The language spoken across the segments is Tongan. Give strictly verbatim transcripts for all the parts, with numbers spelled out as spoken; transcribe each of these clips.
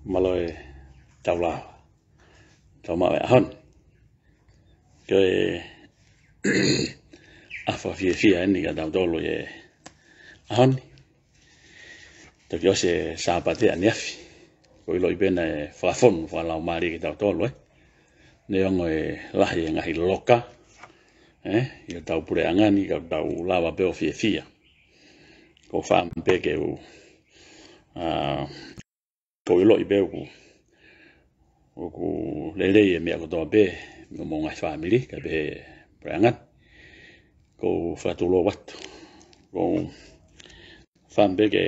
Mālō e tau lava. Tau maʻu e ʻaho ni. Ko e ʻaho fakafiefia eni kia tautolu e ʻaho ni. Toki ʻosi e Sāpate ʻaneafi. ʻOku ou ʻiloʻi pē naʻe fakafonu fakalaumālie kia tautolu, ē. Neongo e lahi e ngaahi loka, ē, ʻi hotau puleʻanga ni, ka tau lava pē ʻo fiefia. ʻOku ou fakaʻamu pē ke u, ā, ʻoku ou ʻiloʻi pē ʻoku, ʻoku lelei e meʻa kotoa pē, mo e ngaahi fāmili, kae pehē puleʻanga ni. ʻOku ou fakatulou atu. ʻOku ou fakaʻamu pē ke,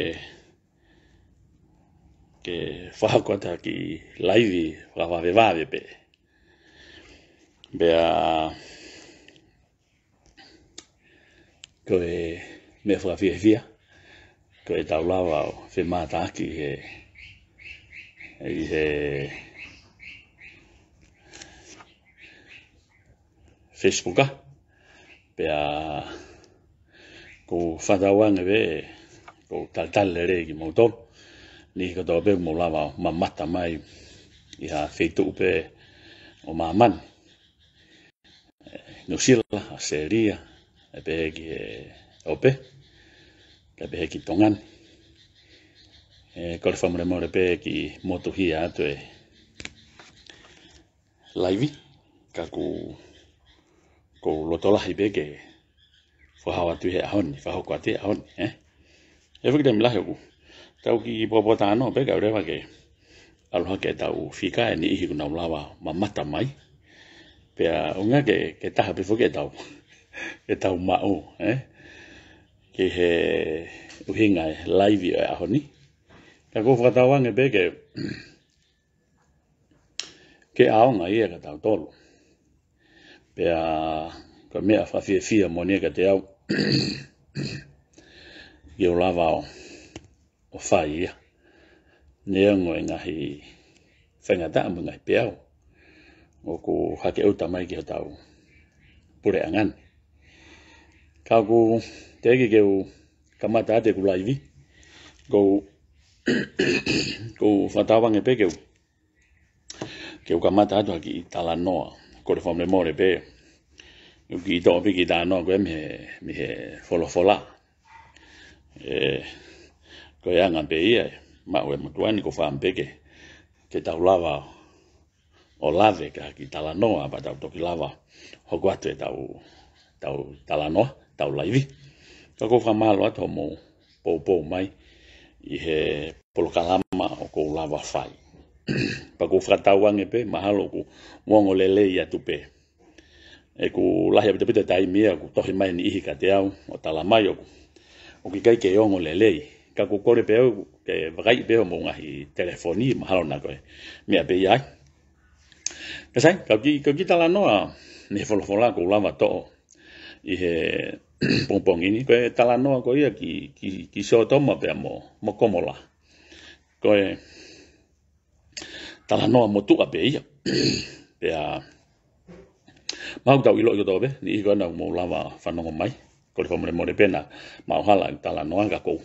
ke fakahoko atu ha kiʻi laivi fakavavevave pē. Pea ko e meʻa fakafiefia, ko e tau lava ʻo femātaaki he, ʻi he Facebook, ā. Pea ʻoku ou fakatauange pē, ʻoku ou talitali lelei kimoutolu. Niʻihi kotoa pē ʻoku mou lava ʻo mamata mai ʻi ha feituʻu pē ʻo māmani. Nuʻusila, ʻAositelēlia, kae pehē ki he ʻope, kae pehē ki Tonga ni. ʻE, kole fakamolemole pē ki motuhia atu e laivi, ka ʻoku, ʻoku ou loto lahi pē ke fakahoko atu he ʻaho ni, fakahoko atu he ʻaho ni, ē. ʻE fiki taimi lahi ʻoku tau kiʻi pōpōtalanoa pē, kae ʻoleva ke ʻalu hake ʻetau fika ʻe niʻihi ʻoku nau lava mamata mai. Pea ʻuhinga ke, ke taha pē foki ʻetau, ʻetau maʻu, ē. Ki he ʻuhinga e laivi ʻo e ʻaho ni. Ka ʻoku ou fakatauange pē ke, ke ʻaonga ia kia tautolu. Pea ko e meʻa fakafiefia moʻoni ia kiate au ke u lava ʻo, ʻo fai ia. Neongo e ngaahi faingataʻa mo e ngaahi peau ʻoku hake ʻuta mai ki hotau puleʻanga ni. Ka ʻoku teʻeki ke u kamata atu ʻeku laivi, ʻoku ou, ʻoku ou fakatauange pē ke u ke u kamata atu ha kiʻi talanoa. Kole fakamolemole pē. ʻOku ou kiʻi toʻo pē kiʻi talanoa ko ē mei he, mei he folofola. ʻE, ko e anga pē ia, maʻu e motuʻa ni ʻoku ou fakaʻamu pē ke, ke tau lava ʻo lave ki ha kiʻi talanoa, pea tau toki lava hoko atu ʻetau, tau talanoa, tau laivi. Ka ʻoku ou fakamālō atu hoʻomou poupou mai ʻi he polokalama ʻoku ou lava fai. Pea ʻoku ou fakatauange pē, mahalo ʻoku ongo lelei atu pē. ʻOku lahi ʻaupito e taimi ia ʻoku tohi mai niʻihi kiate au, ʻo tala mai ʻoku, ʻoku ʻikai ke ongo lelei. Ka ʻoku ou kole pē au ke vakaiʻi pē hoʻomou ngaahi telefoni, mahalo naʻa ko e meʻa pē ia ai. Ka sai, ka u kiʻi, ka u kiʻi talanoa mei he folofola ʻoku ou lava toʻo ʻi he pongipongi ni, ko e talanoa ko ia ki, ki, ki Sōtoma pea mo, mo Komola. Ko e talanoa motuʻa pē ia. Pea, mahalo ʻoku tau ʻiloʻi kotoa pē, niʻihi ko ena ʻoku mou lava fanongo mai. Kole fakamolemole pē naʻa mau hala ʻeku talanoa ka ʻoku ou,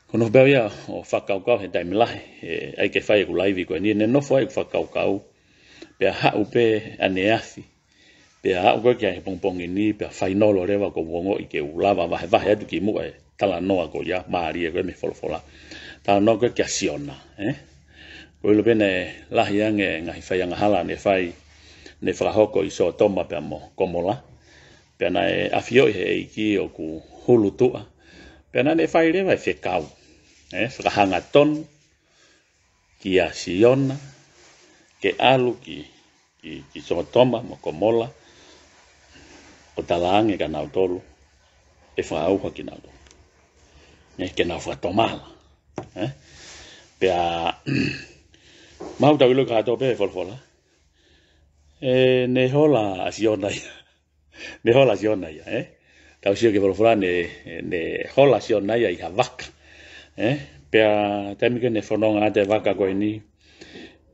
ʻoku ou nofo pē au ia ʻo fakakaukau he taimi lahi, ʻe, ʻai ke fai ʻeku laivi ko eni, ne nofo ai ʻeku fakakaukau. Pea haʻu pē ʻaneafi. Pea aʻu ko ē ki he pongipongi ni, pea fainolo leva ʻoku ou ongoʻi ke u lava vahevahe atu kimuʻa e talanoa ko ia, mālie ko ē mei he folofola. Talanoa ko ē kia Siona, ē? ʻOku ou ʻilo pē naʻe lahi ange ngaahi faiangahala ne fai, ne fakahoko ʻi Sōtoma pea mo Komola. Pea naʻe ʻafioʻi he ʻEiki ʻoku hulutuʻa. Pea naʻa ne fai leva e fekau, ē? Fakahangatonu kia Siona ke ʻalu ki, ki, ki Sōtoma mo Komola, ʻo talaange kia nautolu ʻe fakaʻauha kinautolu. Ē, ke nau fakatomala. Ē? Pea, mahalo ʻoku tau ʻilo kātoa pē e folofola. ʻE, ne hola ʻa Siona ia. Ne hola ʻa Siona ia, ē? Tau sio ki he folofola ne, ne hola ʻa Siona ia ʻi ha vaka, ē? Pea taimi ko ē ne fononga atu e vaka ko eni,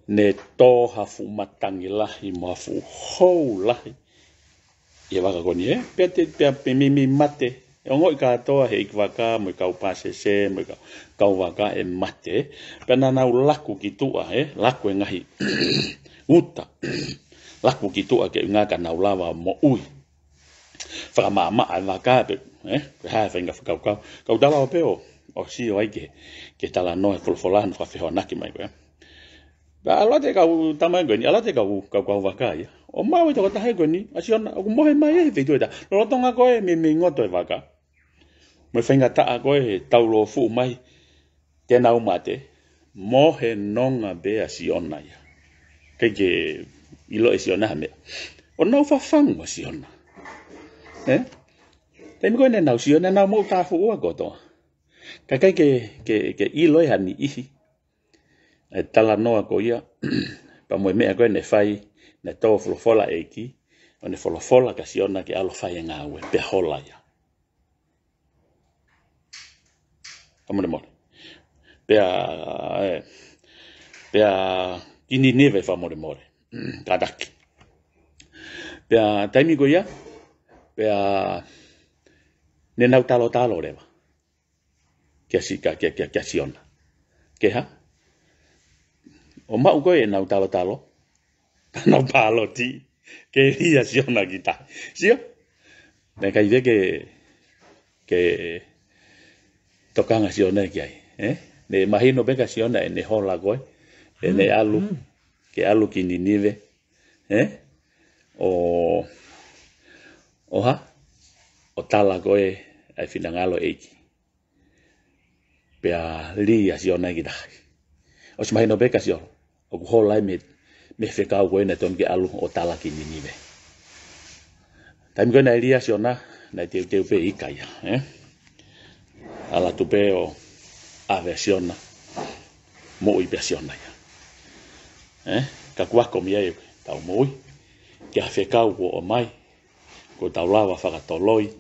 ne tō ha fuʻu matangi lahi mo ha fuʻu hou lahi ʻi he vaka ko eni, ē? Pea te, pea pe mimi mate. ʻE ongoʻi kātoa he ʻeikivaka, mo e kau pāsese, mo e kau, kau vaka ʻe mate, ē? Pea naʻa nau laku ki tuʻa, ē? Laku e ngaahi uta. Laku ki tuʻa ke ʻuhinga ka nau lava moʻui. Fakamaʻamaʻa e vaka pe, ē? Ko e hā e faʻahinga fakakaukau. Ka u tala ʻo pē ʻo, ʻo sio ai ke, ke talanoa e folofola naʻe fakafehoanaki mai ko ē. Pea ʻalu atu e kau tama ko eni, ʻalu atu e kau, kau, kau vaka ia. ʻO maʻu e tokotaha ko eni, ʻa Siona, ʻoku mohe mai ē he feituʻu ʻe taha. Lolotonga ko ē, meimei ngoto e vaka. Mo e faingataʻa ko ē, he taulōfuʻu mai, te nau mate, mohe nonga pē ʻa Siona ia. ʻIkai ke ʻilo ʻe Siona ha meʻa. ʻO nau fafangu ʻa Siona. Ē? Taimi ko ē ne nau sio, ne nau moʻutāfuʻua kotoa. Ka ʻikai ke, ke, ke ʻilo ʻe ha niʻihi e talanoa ko ia, pea mo e meʻa ko ē ne fai, ne tō folofola ʻEiki, ʻo ne folofola kia Siona ke ʻalu ʻo fai e ngāue, pea hola ia. Fakamolemole. Pea, ē, pea ki Ninive fakamolemole. Kātaki. Pea taimi ko ia, pea ne nau talotalo leva. Kia Si-, kia, kia, kia, kia Siona. Ke hā? ʻO maʻu ko ē ʻenau talotalo, pea nau pāloti ke lī ʻa Siona ki tahi. Sio? Naʻe ʻikai pē ke, ke tokanga Siona ki ai, ē? Ne mahino pē kia Siona ʻene hola ko ē, ʻene ʻalu, ke ʻalu ki Ninive, ē? ʻO, ʻo hā? ʻO tala ko ē ʻa e finangalo ʻEiki. Pea lī ʻa Siona ki tahi. ʻOsi mahino pē kia Siona ʻoku hola ia mei, mei he fekau ko ē naʻe tonu ke ʻalu ʻo tala ki Ninive. Taimi ko ē naʻe lī ʻa Siona, naʻe teuteu pē ika ia, ē? ʻAlu atu pē ʻo ʻave ʻa Siona, moʻui pē ʻa Siona ia. Ē? Ka kuo ako mei ai ʻetau moʻui, ki ha fekau kuo ʻomai, kuo tau lava fakatoloi,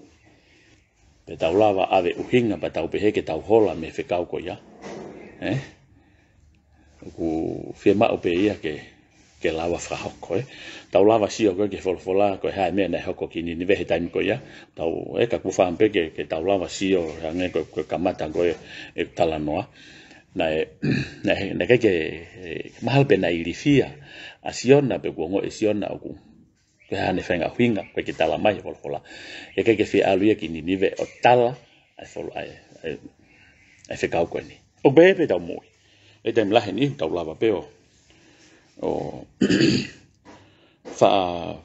pea tau lava ʻave ʻuhinga, pea tau pehē ke tau hola mei he fekau ko ia. Ē? ʻOku fiemaʻu pē ia ke, ke lava fakahoko, ē. Tau lava sio ko ē ki he folofola, ko e hā e meʻa naʻe hoko ki Ninive he taimi ko ia. Tau, ē, ka kuo fakaʻamu pē ke, ke tau lava sio, hangē ko, ko e kamata ko ē ʻeku talanoa. Naʻe, naʻe, naʻe ʻikai ke, ē, mahalo pē naʻe ilifia ʻa Siona pe kuo ongoʻi ʻe Siona ʻoku ko e hā ʻene faʻahinga ʻuhinga, ʻoku ʻikai ke tala mai he folofola. ʻE ʻikai ke fie ʻalu ia ki Ninive ʻo tala ʻa e folo-, ʻa e, ʻa e, ʻa e fekau ko eni. ʻOku pehē pē ʻetau moʻui. ʻI he taimi lahi ni, tau lava pē ʻo, ʻo fa-,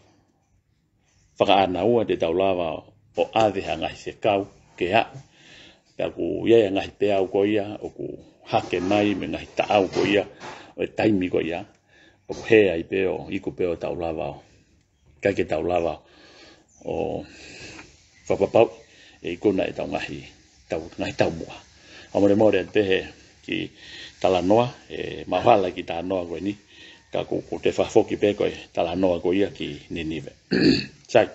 fakaʻānaua te tau lava ʻo ʻave ha ngaahi fekau ke aʻu. Pea ʻoku ʻi ai e ngaahi peau ko ia, ʻoku hake mai mei he ngaahi taʻau ko ia, ʻo e taimi ko ia, ʻoku hē ai pē ʻo iku pē ʻo tau lava ʻo ʻikai ke tau lava ʻo fakapapauʻi ʻe ikuna ʻetau ngaahi, tau, ngaahi taumuʻa. Fakamolemole atu pē he kiʻi talanoa, ʻe maʻuhala e kiʻi talanoa ko eni, ka ʻoku, ʻoku te fakafoki pē ko e talanoa ko ia ki Ninive. Sai.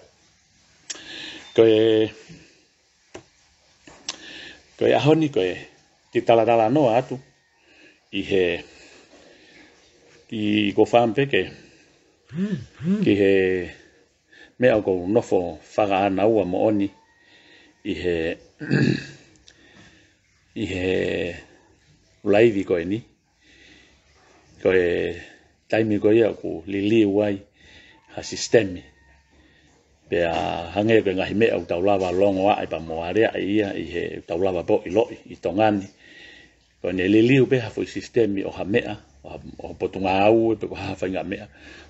Ko e Ko e ʻaho ni ko e te talatalanoa atu ʻi he, ʻi ko fam peke, ki he meʻa ʻoku ou nofo fakaʻānaua moʻoni ʻi he, ʻi he laivi ko eni. Ko e taimi ko ia ʻoku liliu ai ha sisitemi. Pea hangē ko e ngaahi meʻa ʻoku tau lava longoaʻa pea mo aleaʻi ia ʻi he tau lava pē ʻo ʻiloʻi ʻi Tonga ni. Ko ʻene liliu pē ha foʻi sisitemi ʻo ha meʻa, ʻo ha, ʻo ha potungāue pe ko ha faʻahinga meʻa,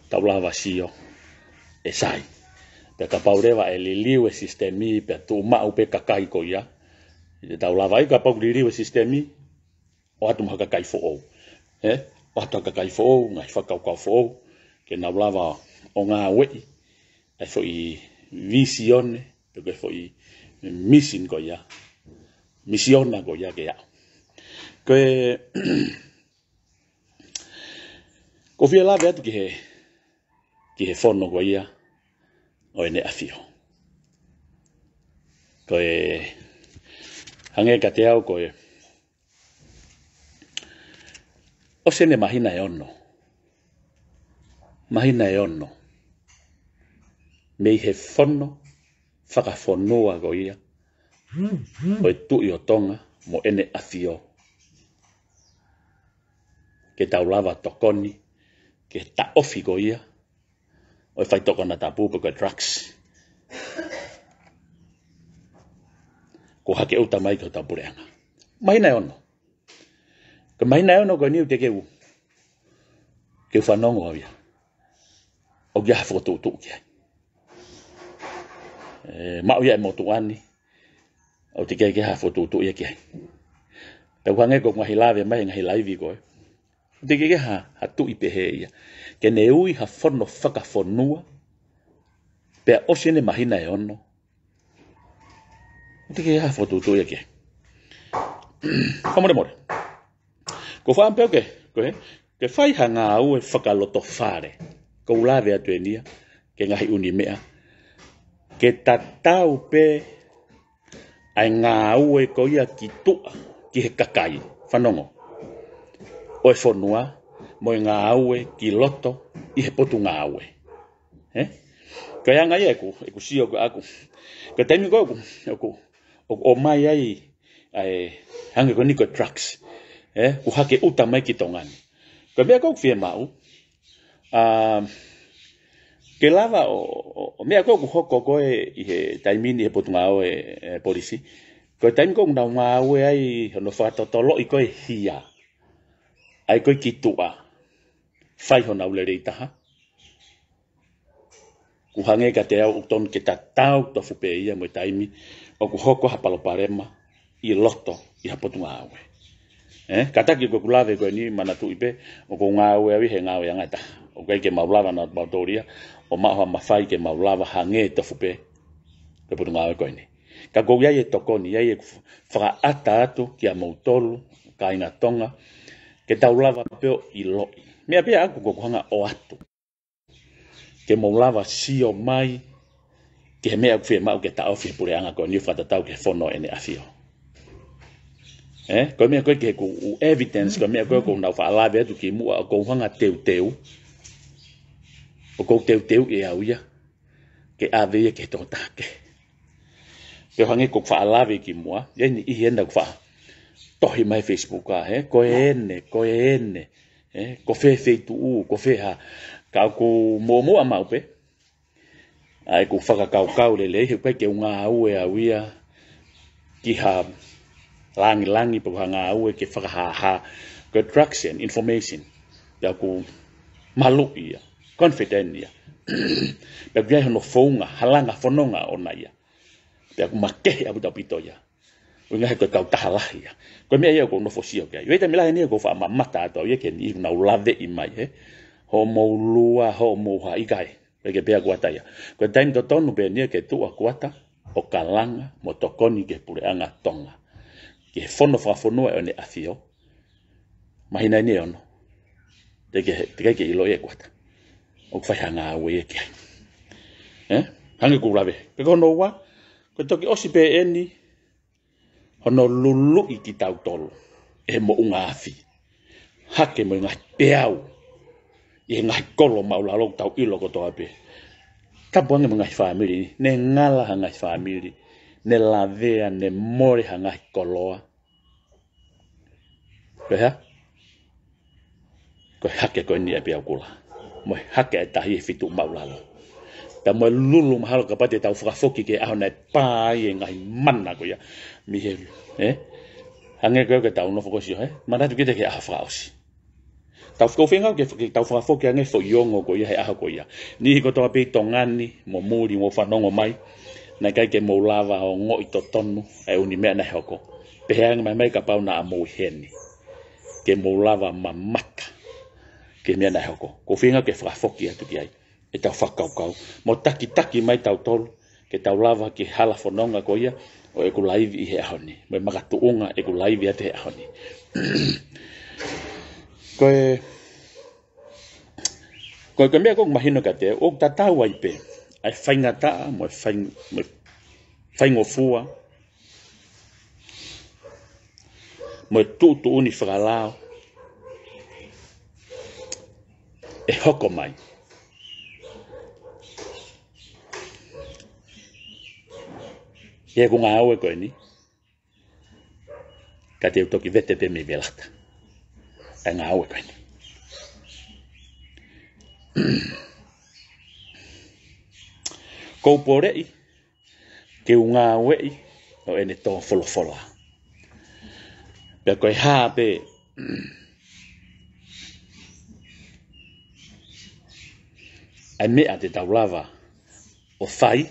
tau lava sio ʻe sai. Pea kapau leva ʻe liliu e sisitemi, pea tuʻumaʻu pē kakai ko ia. ʻE tau lava ai kapau liliu e sisitemi, ʻoatu mo ha kakai foʻou. Ē? ʻOatu ha kakai foʻou, ngaahi fakakaukau foʻou, ke nau lava ʻo ngāueʻi ʻa e foʻi vīsione, pe ko e foʻi mīsini ko ia, misiona ko ia ke aʻu. Ko e, ʻoku ou fie lave atu ki he ki he fono ko ia ʻo ʻEne ʻAfio. Ko e hangē kiate au ko e ʻosi ʻene māhina ʻe ono. Māhina ʻe ono mei he fono fakafonua ko ia ʻo e Tuʻi ʻo Tonga mo ʻEne ʻAfio, ke tau lava tokoni ki he taʻofi ko ia ʻo e faitoʻo konatapu pe ko e drugs kuo hake ʻuta mai ki hotau puleʻanga. Māhina ʻe ono. Ko e māhina ʻe ono ko eni ʻoku teʻeki ke u, ke u fanongo au ia ʻoku ʻi ai ha fokotuʻutuʻu ki ai. ʻE maʻu ia ʻe he motuʻa ni, ʻoku teʻeki ke ʻi ai ha fokotuʻutuʻu ia ki ai. Pea ʻoku hangē ko e ngaahi lave mai he ngaahi laivi ko ē, ʻoku teʻeki ke ʻi ai ha, ha tuʻi pehē ia ke ne ui ha fono fakafonua pea ʻosi ʻene māhina ʻe ono, ʻoku teʻeki ke ʻi ai ha fokotuʻutuʻu ia ki ai. Fakamolemole. Ko e fakaʻamu pē au ke, ko e, ke fai ha ngāue fakalotofale. Ko u lave atu eni ia ki he ngaahi ʻunimeʻa, ke tatau pē ʻa e ngāue ko ia ki tuʻa, ki he kakai, fanongo, ʻo e fonua, mo e ngāue ki loto ʻi he potungāue. Ē? Ko e anga ia ʻeku, ʻeku sio ko ē ʻaku. Ko e taimi ko ē ʻoku, ʻoku, ʻoku ʻomai ai ʻa e, hangē ko eni ko e drugs, ē, kuo hake ʻuta mai ki Tonga ni. Ko e meʻa ko ē ʻoku fiemaʻu, ʻa, ke lava ʻo, ʻo, ʻo meʻa ko ē ʻoku hoko ko ē ʻi he taimi ni he potungāue, ʻe, polisi. Ko e taimi ko ē ʻoku nau ngāue ai hono fakatotoloʻi ko ē hia, ʻa ia ko ē ki tuʻa, fai honau lelei taha. ʻOku hangē kiate au ʻoku totonu ke tatau tofu pē ia mo e taimi ʻoku hoko ha palopalema ʻi loto ʻi ha potungāue. Ē, kātaki ko ʻeku lave ko eni, manatuʻi pē ʻoku ou ngāue au ʻi he ngāueʻanga ʻe taha. ʻOku ʻikai ke mau lava naʻa mau tōlia ʻo maʻu ha mafai ke mau lava hangē tofu pē ko e potungāue ko eni. Ka ʻoku ou ʻi ai e tokoni, ʻi ai ʻeku fakaʻata atu kiate kimoutolu kāinga Tonga, ke tau lava pē ʻo ʻiloʻi. Meʻa pē ia ʻaku ʻoku ou hanga ʻo ʻoatu ke mou lava sio mai ki he meʻa ʻoku fiemaʻu ke taʻofi he puleʻanga ko eni ʻo fakatatau ki he fono ʻEne ʻAfio. Ē, ko e meʻa ko ē ki heʻeku evidence, ko e meʻa ko ē ʻoku ou nau faʻa lave atu kimuʻa, ʻoku ou hanga teuteu, ʻoku ou teuteuʻi ʻe au ia ke ʻave ia ki he tokotaha kehe. Pea ʻoku hangē ko ʻeku faʻa lave kimuʻa, ʻi ai e niʻihi ena ʻoku faʻa tohi mai Facebook ʻa, ē, ko eni, ko eni, ē, ko fē feituʻu, ko fē hā. Ka ʻoku muʻomuʻa maʻu pē ʻa ʻeku fakakaukau lelei, he ʻoku ʻikai ke u ngāue au ia ki ha langilangi pe ko ha ngāue ke fakahāhā. Ko e drugs and information, pea ʻoku maluʻi ia, confident ia. Pea ʻoku ʻi ai hono founga, halanga fononga ʻona ia. Pea ʻoku makehe ʻaupito ʻaupito ia. ʻUhinga he ko e kautaha lahi ia. Ko e meʻa ia ʻoku ou nofo sio ki ai. ʻI he taimi lahi eni ʻoku ou faʻa mamata atu au ia ki he niʻihi ʻoku nau laveʻi mai, ē. Hoʻomou lua, hoʻomou hā, ʻikai. Pea ke pehē ʻa Kuata ia. Ko e taimi totonu pē eni ia ke tuʻu ʻa Kuata ʻo kalanga mo tokoni ki he puleʻanga Tonga, ki he fono fakafonua ʻo ʻEne ʻAfio. Māhina eni ʻe ono. Teʻeki, teʻeki ke ʻiloʻi ʻe Kuata ʻoku fai ha ngāue ia ki ai. Ē? Hangē ko ʻeku lave. Pea ko hono ua, ko e toki ʻosi pē eni hono luluʻi kitautolu ʻe he moʻunga afi, hake mo e ngaahi peau ʻi he ngaahi kolo māʻulalo ʻoku tau ʻilo kotoa pē. Tapu ange mo e ngaahi fāmili ni, ne ngala ha ngaahi fāmili, ne lavea, ne mole ha ngaahi koloa. Ko e hā? Ko e hake ko eni ʻa e peau kula, mo e hake ʻa e tahi ʻe fitu māʻulalo. Pea mo e lulu mahalo kapau te tau fakafoki ki he ʻaho naʻe pā ai e ngaahi mana ko ia mei he, ē? Hangē ko ē ke tau nofo ko ē ʻo sio, ē? Manatu kita ki he ʻaho fakaʻosi. Tau fakaʻuhinga ke, ke tau fakafoki ange foʻi ongo ko ia he ʻaho ko ia. Niʻihi kotoa pē ʻi Tonga ni, mo muli, mo fanongo mai, naʻe ʻikai ke mou lava ʻo ongoʻi totonu ʻa e ʻunimeʻa naʻe hoko. Pehē ange mai mai kapau naʻa mou ʻi heni, ke mou lava mamata ki he meʻa naʻe hoko. Ko e ʻuhinga ke fakafoki atu ki ai ʻetau fakakaukau, mo takitaki mai tautolu ke tau lava ki he hala fononga ko ia ʻo ʻeku laivi ʻi he ʻaho ni, mo e makatuʻunga ʻeku laivi atu he ʻaho ni. Ko e, Ko e, ko e meʻa ʻoku mahino kiate au, ʻoku tatau ai pē ʻa e faingataʻa mo e faing-, mo e faingofua mo e tuʻutuʻuni fakalao ʻe hoko mai ʻi heʻeku ngāue ko eni, ka te u toki vete pē mei Velata ʻa e ngāue ko eni. Ko u poleʻi ke u ngāueʻi ʻo ʻene tō folofola. Pea ko e hā pē ʻa e meʻa te tau lava ʻo fai,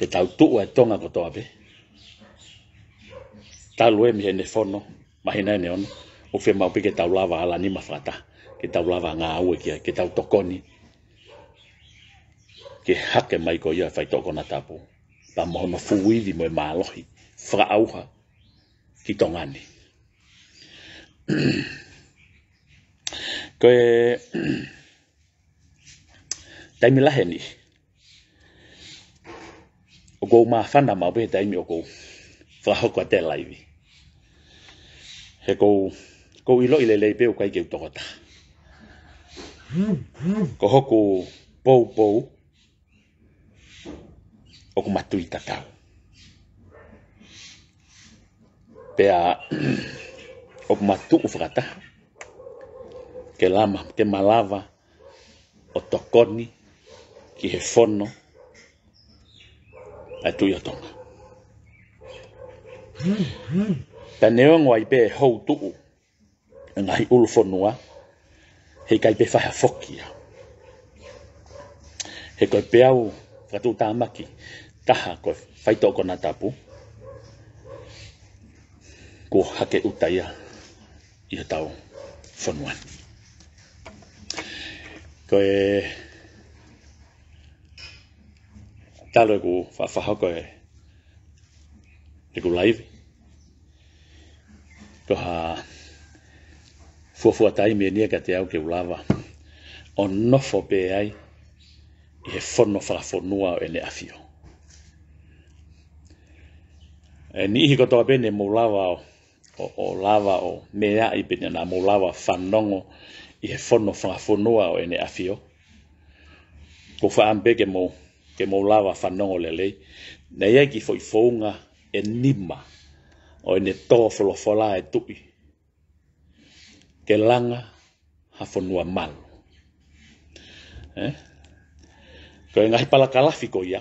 ke tau tuʻu ʻa e Tonga kotoa pē, talu ē mei heʻene fono, māhina ʻe ono, ʻoku fiemaʻu pē ke tau lava ala nima fakataha, ke tau lava ngāue ki ai, ke tau tokoni ke hake mai ko ia e faitoʻo konatapu, pea mo hono fuivi mo e mālohi fakaʻauha ki Tonga ni. Ko e taimi lahi eni ʻoku ou māfana maʻu pē he taimi ʻoku ou fakahoko atu e laivi. He ʻoku ou, ʻoku ou ʻiloʻi lelei pē ʻoku ʻikai ke u tokotaha. Ko hoku poupou ʻoku ma tui tatau. Pea ʻoku ma tuʻu fakataha ke lama, ke ma lava ʻo tokoni ki he fono ʻa e Tuʻi ʻo Tonga. Pea neongo ai pē e houtuʻu e ngaahi ʻulu fonua, he ʻikai pē fai ha foki ia. He ko e peau fakatuʻutāmaki taha ko e faitoʻo konatapu, kuo hake ʻuta ia ʻi hotau fonua ni. Ko e talu ʻeku fa-, fakahoko e ʻeku laivi, ko ha fuofua taimi eni ia kiate au ke u lava ʻo nofo pē ai ʻi he fono fakafonua ʻo ʻEne ʻAfio. ʻE niʻihi kotoa pē ne mou lava ʻo, ʻo, ʻo lava ʻo meaʻi pē naʻa mou lava fanongo ʻi he fono fakafonua ʻo ʻEne ʻAfio, ʻoku ou fakaʻamu pē ke mou, ke mou lava fanongo lelei. Naʻe ʻi ai e kiʻi foʻi founga ʻe nima ʻo ʻene tō folofola e Tuʻi ke langa ha fonua malu. Ē? Ko e ngaahi palakalafi ko ia,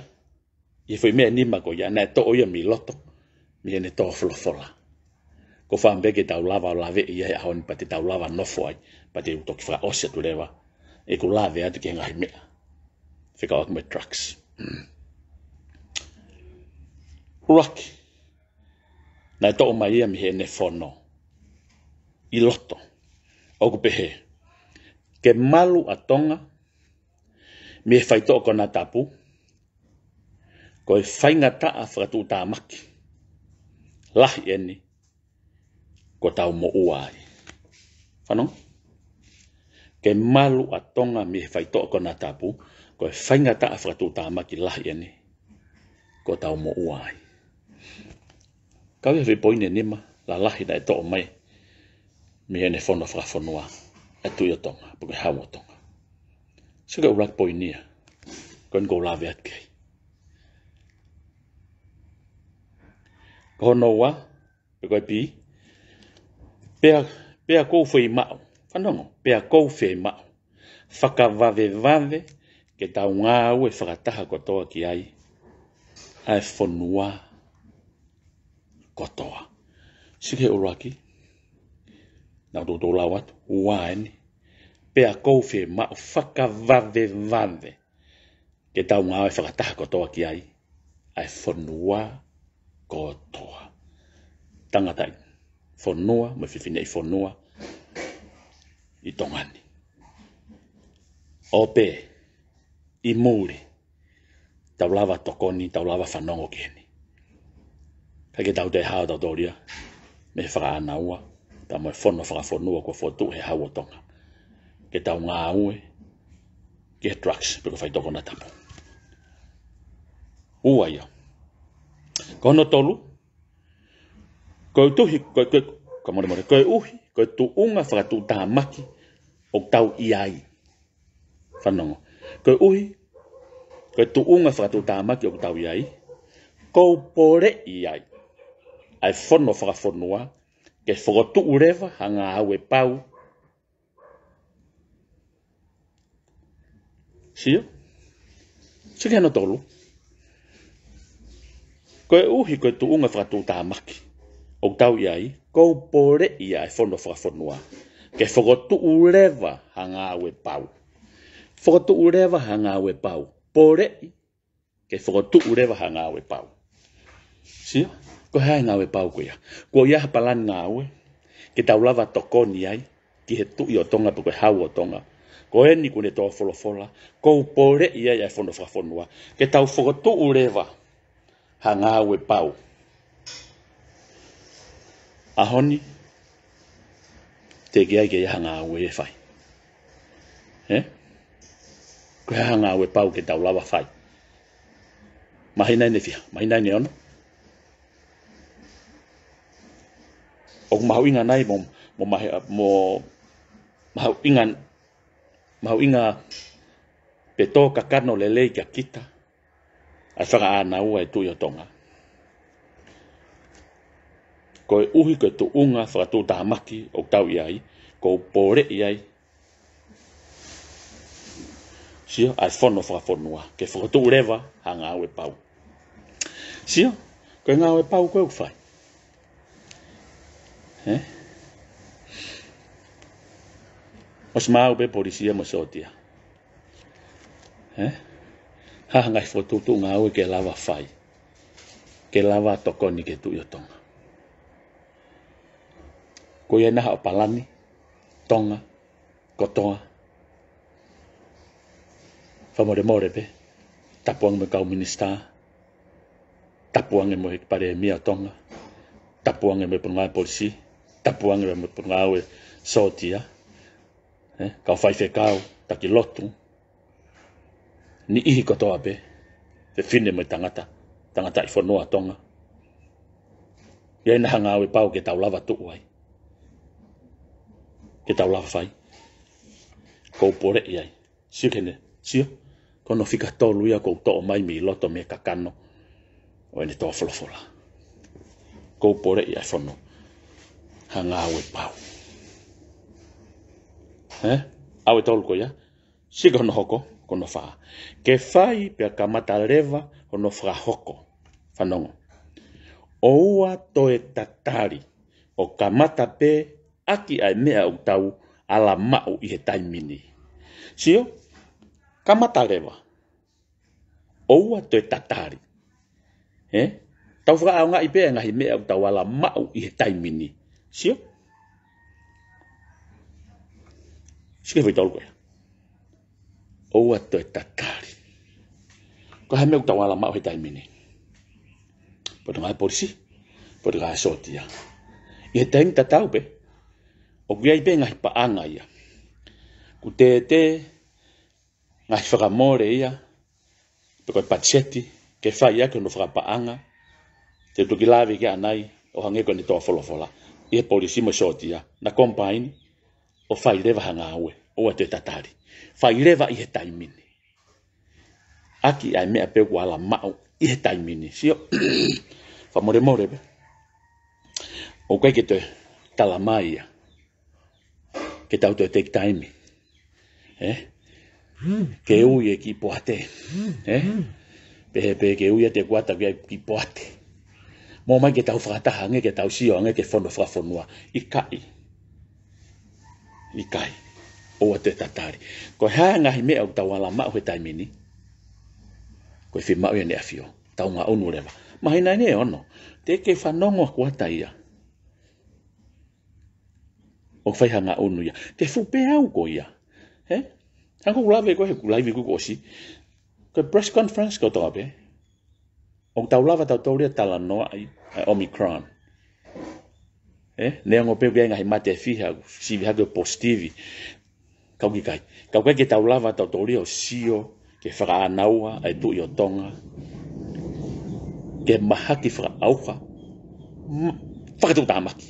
ʻi he foʻi meʻa ʻe nima ko ia, naʻe toʻo ia mei loto, mei heʻene tō folofola. ʻOku ou fakaʻamu pē ke tau lava ʻo laveʻi ia he ʻaho ni, pea te tau lava nofo ai, pea te u toki fakaʻosi atu leva ʻeku lave atu ki he ngaahi meʻa fekauʻaki mo e drugs. Mm. ʻUluaki, naʻe toʻo mai ia mei heʻene fono ʻi loto, ʻoku pehē: Ke malu ʻa Tonga mei he faitoʻo konatapu, ko e faingataʻa fakatuʻutāmaki lahi eni kuo tau moʻua ai. Fanongo? Ke malu ʻa Tonga mei he faitoʻo konatapu, ko e faingataʻa fakatuʻutāmaki lahi eni kuo tau moʻua ai. Kau ia he foʻi poini ʻe nima lalahi naʻe toʻo mai mei heʻene fono fakafonua e Tuʻi ʻo Tonga, pe ko e Hau ʻo Tonga. Sio ki he ʻuluaki poini ia, ko eni ʻoku ou lave atu ki ai. Ko hono ua, pe ko e B, pea, pea ʻoku ou fiemaʻu, fanongo, pea ʻoku ou fiemaʻu fakavavevave ke tau ngāue fakataha kotoa ki ai ʻa e fonua kotoa. Sio ki he ʻuluaki, naʻa ku toutou lau atu, ua eni. Pea ʻoku ou fiemaʻu fakavavevave ke tau ngāue fakataha kotoa ki ai ʻa e fonua kotoa. Tangataʻi fonua mo e fefineʻi fonua ʻi Tonga ni. ʻO pē ʻi muli, tau lava tokoni, tau lava fanongo ki heni. Kae ke tau toe hao tautolu ia mei he Fakaʻānaua, pea mo e fono fakafonua kuo fokotuʻu he Hau ʻo Tonga. ke tau ngāue ki he drugs, pe ko e faitoʻo konatapu. Ua ia. Ko hono tolu, koeʻuhi, ko, ko, ka mole mole, koeʻuhi ko e tuʻunga fakatuʻutāmaki ʻoku tau ʻi ai. Fanongo. Koeʻuhi ko e tuʻunga fakatuʻutāmaki ʻoku tau ʻi ai, ʻoku ou poleʻi ai ʻa e fono fakafonua ke fokotuʻu leva ha ngāue pau. Sio? Sio ki hono tolu. Koeʻuhi ko e tuʻunga fakatuʻutāmaki ʻoku tau ʻi ai, ʻoku ou poleʻi ʻa e fono fakafonua ke fokotuʻu leva ha ngāue pau. Fokotuʻu leva ha ngāue pau. Poleʻi ke fokotuʻu leva ha ngāue pau. Sio? Ko e hā e ngāue pau ko ia? Ko ia ha palani ngāue ke tau lava tokoni ai ki he Tuʻi ʻo Tonga pe ko e Hau ʻo Tonga. Ko eni kuo ne tō folofola, ʻoku ou poleʻi ai ʻa e fono fakafonua ke tau fokotuʻu leva ha ngāue pau. ʻAho ni, teʻeki ai ke ʻi ai ha ngāue ʻe fai. Ē? Ko e hā ha ngāue pau ke tau lava fai? Māhina ʻeni ʻe fiha? Māhina ʻeni ʻe ono? ʻOku mahuʻinga nai mo, mo mahe-, mo mahuʻinga, mahuʻinga pe tō kakano lelei kia kita ʻa e fakaʻānaua ʻa e Tuʻi ʻo Tonga? Koeʻuhi ko e tuʻunga fakatuʻutāmaki ʻoku tau ʻi ai, ʻoku ou poleʻi ai, sio, ʻa e fono fakafonua ke fokotuʻu leva ha ngāue pau. Sio, ko e ngāue pau ko ē ʻoku fai, ē? ʻOsi maʻu pē polisi ia mo e sōtia. Ē? Hā ha ngaahi fokotuʻutuʻu ngāue ke lava fai, ke lava tokoni ki he Tuʻi ʻo Tonga? Ko ia ʻi ai nai haʻo palani, Tonga kotoa? Fakamolemole pē, tapu ange mo e kau minisitā, tapu ange mo e Palēmia ʻo Tonga, tapu ange mo e potungāue polisi, tapu ange mo e potungāue sōtia, ē, kau faifekau, taki lotu, niʻihi kotoa pē, fefine mo e tangata, tangataʻi fonua Tonga. ʻI ai nai ha ngāue pau ke tau lava tuʻu ai, ke tau lava fai? ʻOku ou poleʻi ai. Sio ki heni, sio. Ko hono fika tolu ia ʻoku ou toʻo mai mei loto mei he kakano ʻo ʻene tō folofola. ʻOku ou poleʻi ʻa e fono ha ngāue pau. Ē? ʻAu ʻe tolu ko ia. Sio ki hono hoko, ko hono fā. Ke fai pea kamata leva hono fakahoko. Fanongo. ʻOua toe tatali, ʻo kamata pē ʻaki ʻa e meʻa ʻoku tau ala maʻu ʻi he taimi ni. Sio, kamata leva. ʻOua toe tatali. Ē? Tau fakaʻaongaʻi pē ʻa e ngaahi meʻa ʻoku tau ala maʻu ʻi he taimi ni. Sio? Sio ki he foʻi tolu ko ē. ʻOua toe tatali. Ko e hā e meʻa ʻoku tau ala maʻu he taimi ni? Potungāue polisi, potungāue sōtia. ʻI he taimi tatau pē, ʻoku ʻi ai pē ngaahi paʻanga ia. ʻOku tētē ngaahi fakamole ia, pe ko e patiseti, ke fai ʻaki hono fakapaʻanga. Te u toki lave ki ai ʻanai, ʻo hangē ko ʻene tō folofola. ʻI he polisi mo e sōtia, na combine, ʻo fai leva ha ngāue, ʻoua toe tatali. Fai leva ʻi he taimi ni. ʻAki ʻa e meʻa pē ʻoku ala maʻu ʻi he taimi ni. Sio, fakamolemole pē, ʻoku ʻikai ke toe tala mai ia ke tau toe take time, ē? Ke ui e kiʻi poate, ē? Pehē pē ke ui ʻa e kuata ki ai kiʻi poate. Mou ō mai ke tau fakataha ange, ke tau sio ange ki he fono fakafonua. ʻIkai. ʻIkai. ʻOua toe tatali. Ko e hā e ngaahi meʻa ʻoku tau ala maʻu he taimi ni? Ko e fiemaʻu ia ʻEne ʻAfio, tau ngaʻunu leva. Māhina ʻeni ʻe ono. Teʻeki ke fanongo ʻa e kuata ia ʻo fai ha ngaʻunu ia. Te fupe au ko ia. Ē? Hangē ko ʻeku lave ko ē he ʻeku laivi kuo ʻosi. Ko e press conference kotoa pē, ʻoku tau lava tautolu ia ʻo talanoaʻi ʻa e Omicron. Ē? Neongo pē ʻoku ʻi ai e ngaahi mate ʻe fiha, sivi hake ʻo positivi. Ka ʻoku ʻikai. Ka ʻoku ʻikai ke tau lava tautolu ia ʻo sio ki he fakaʻānaua ʻa e Tuʻi ʻo Tonga, ke mahaki fakaʻauha, m-, fakatuʻutāmaki,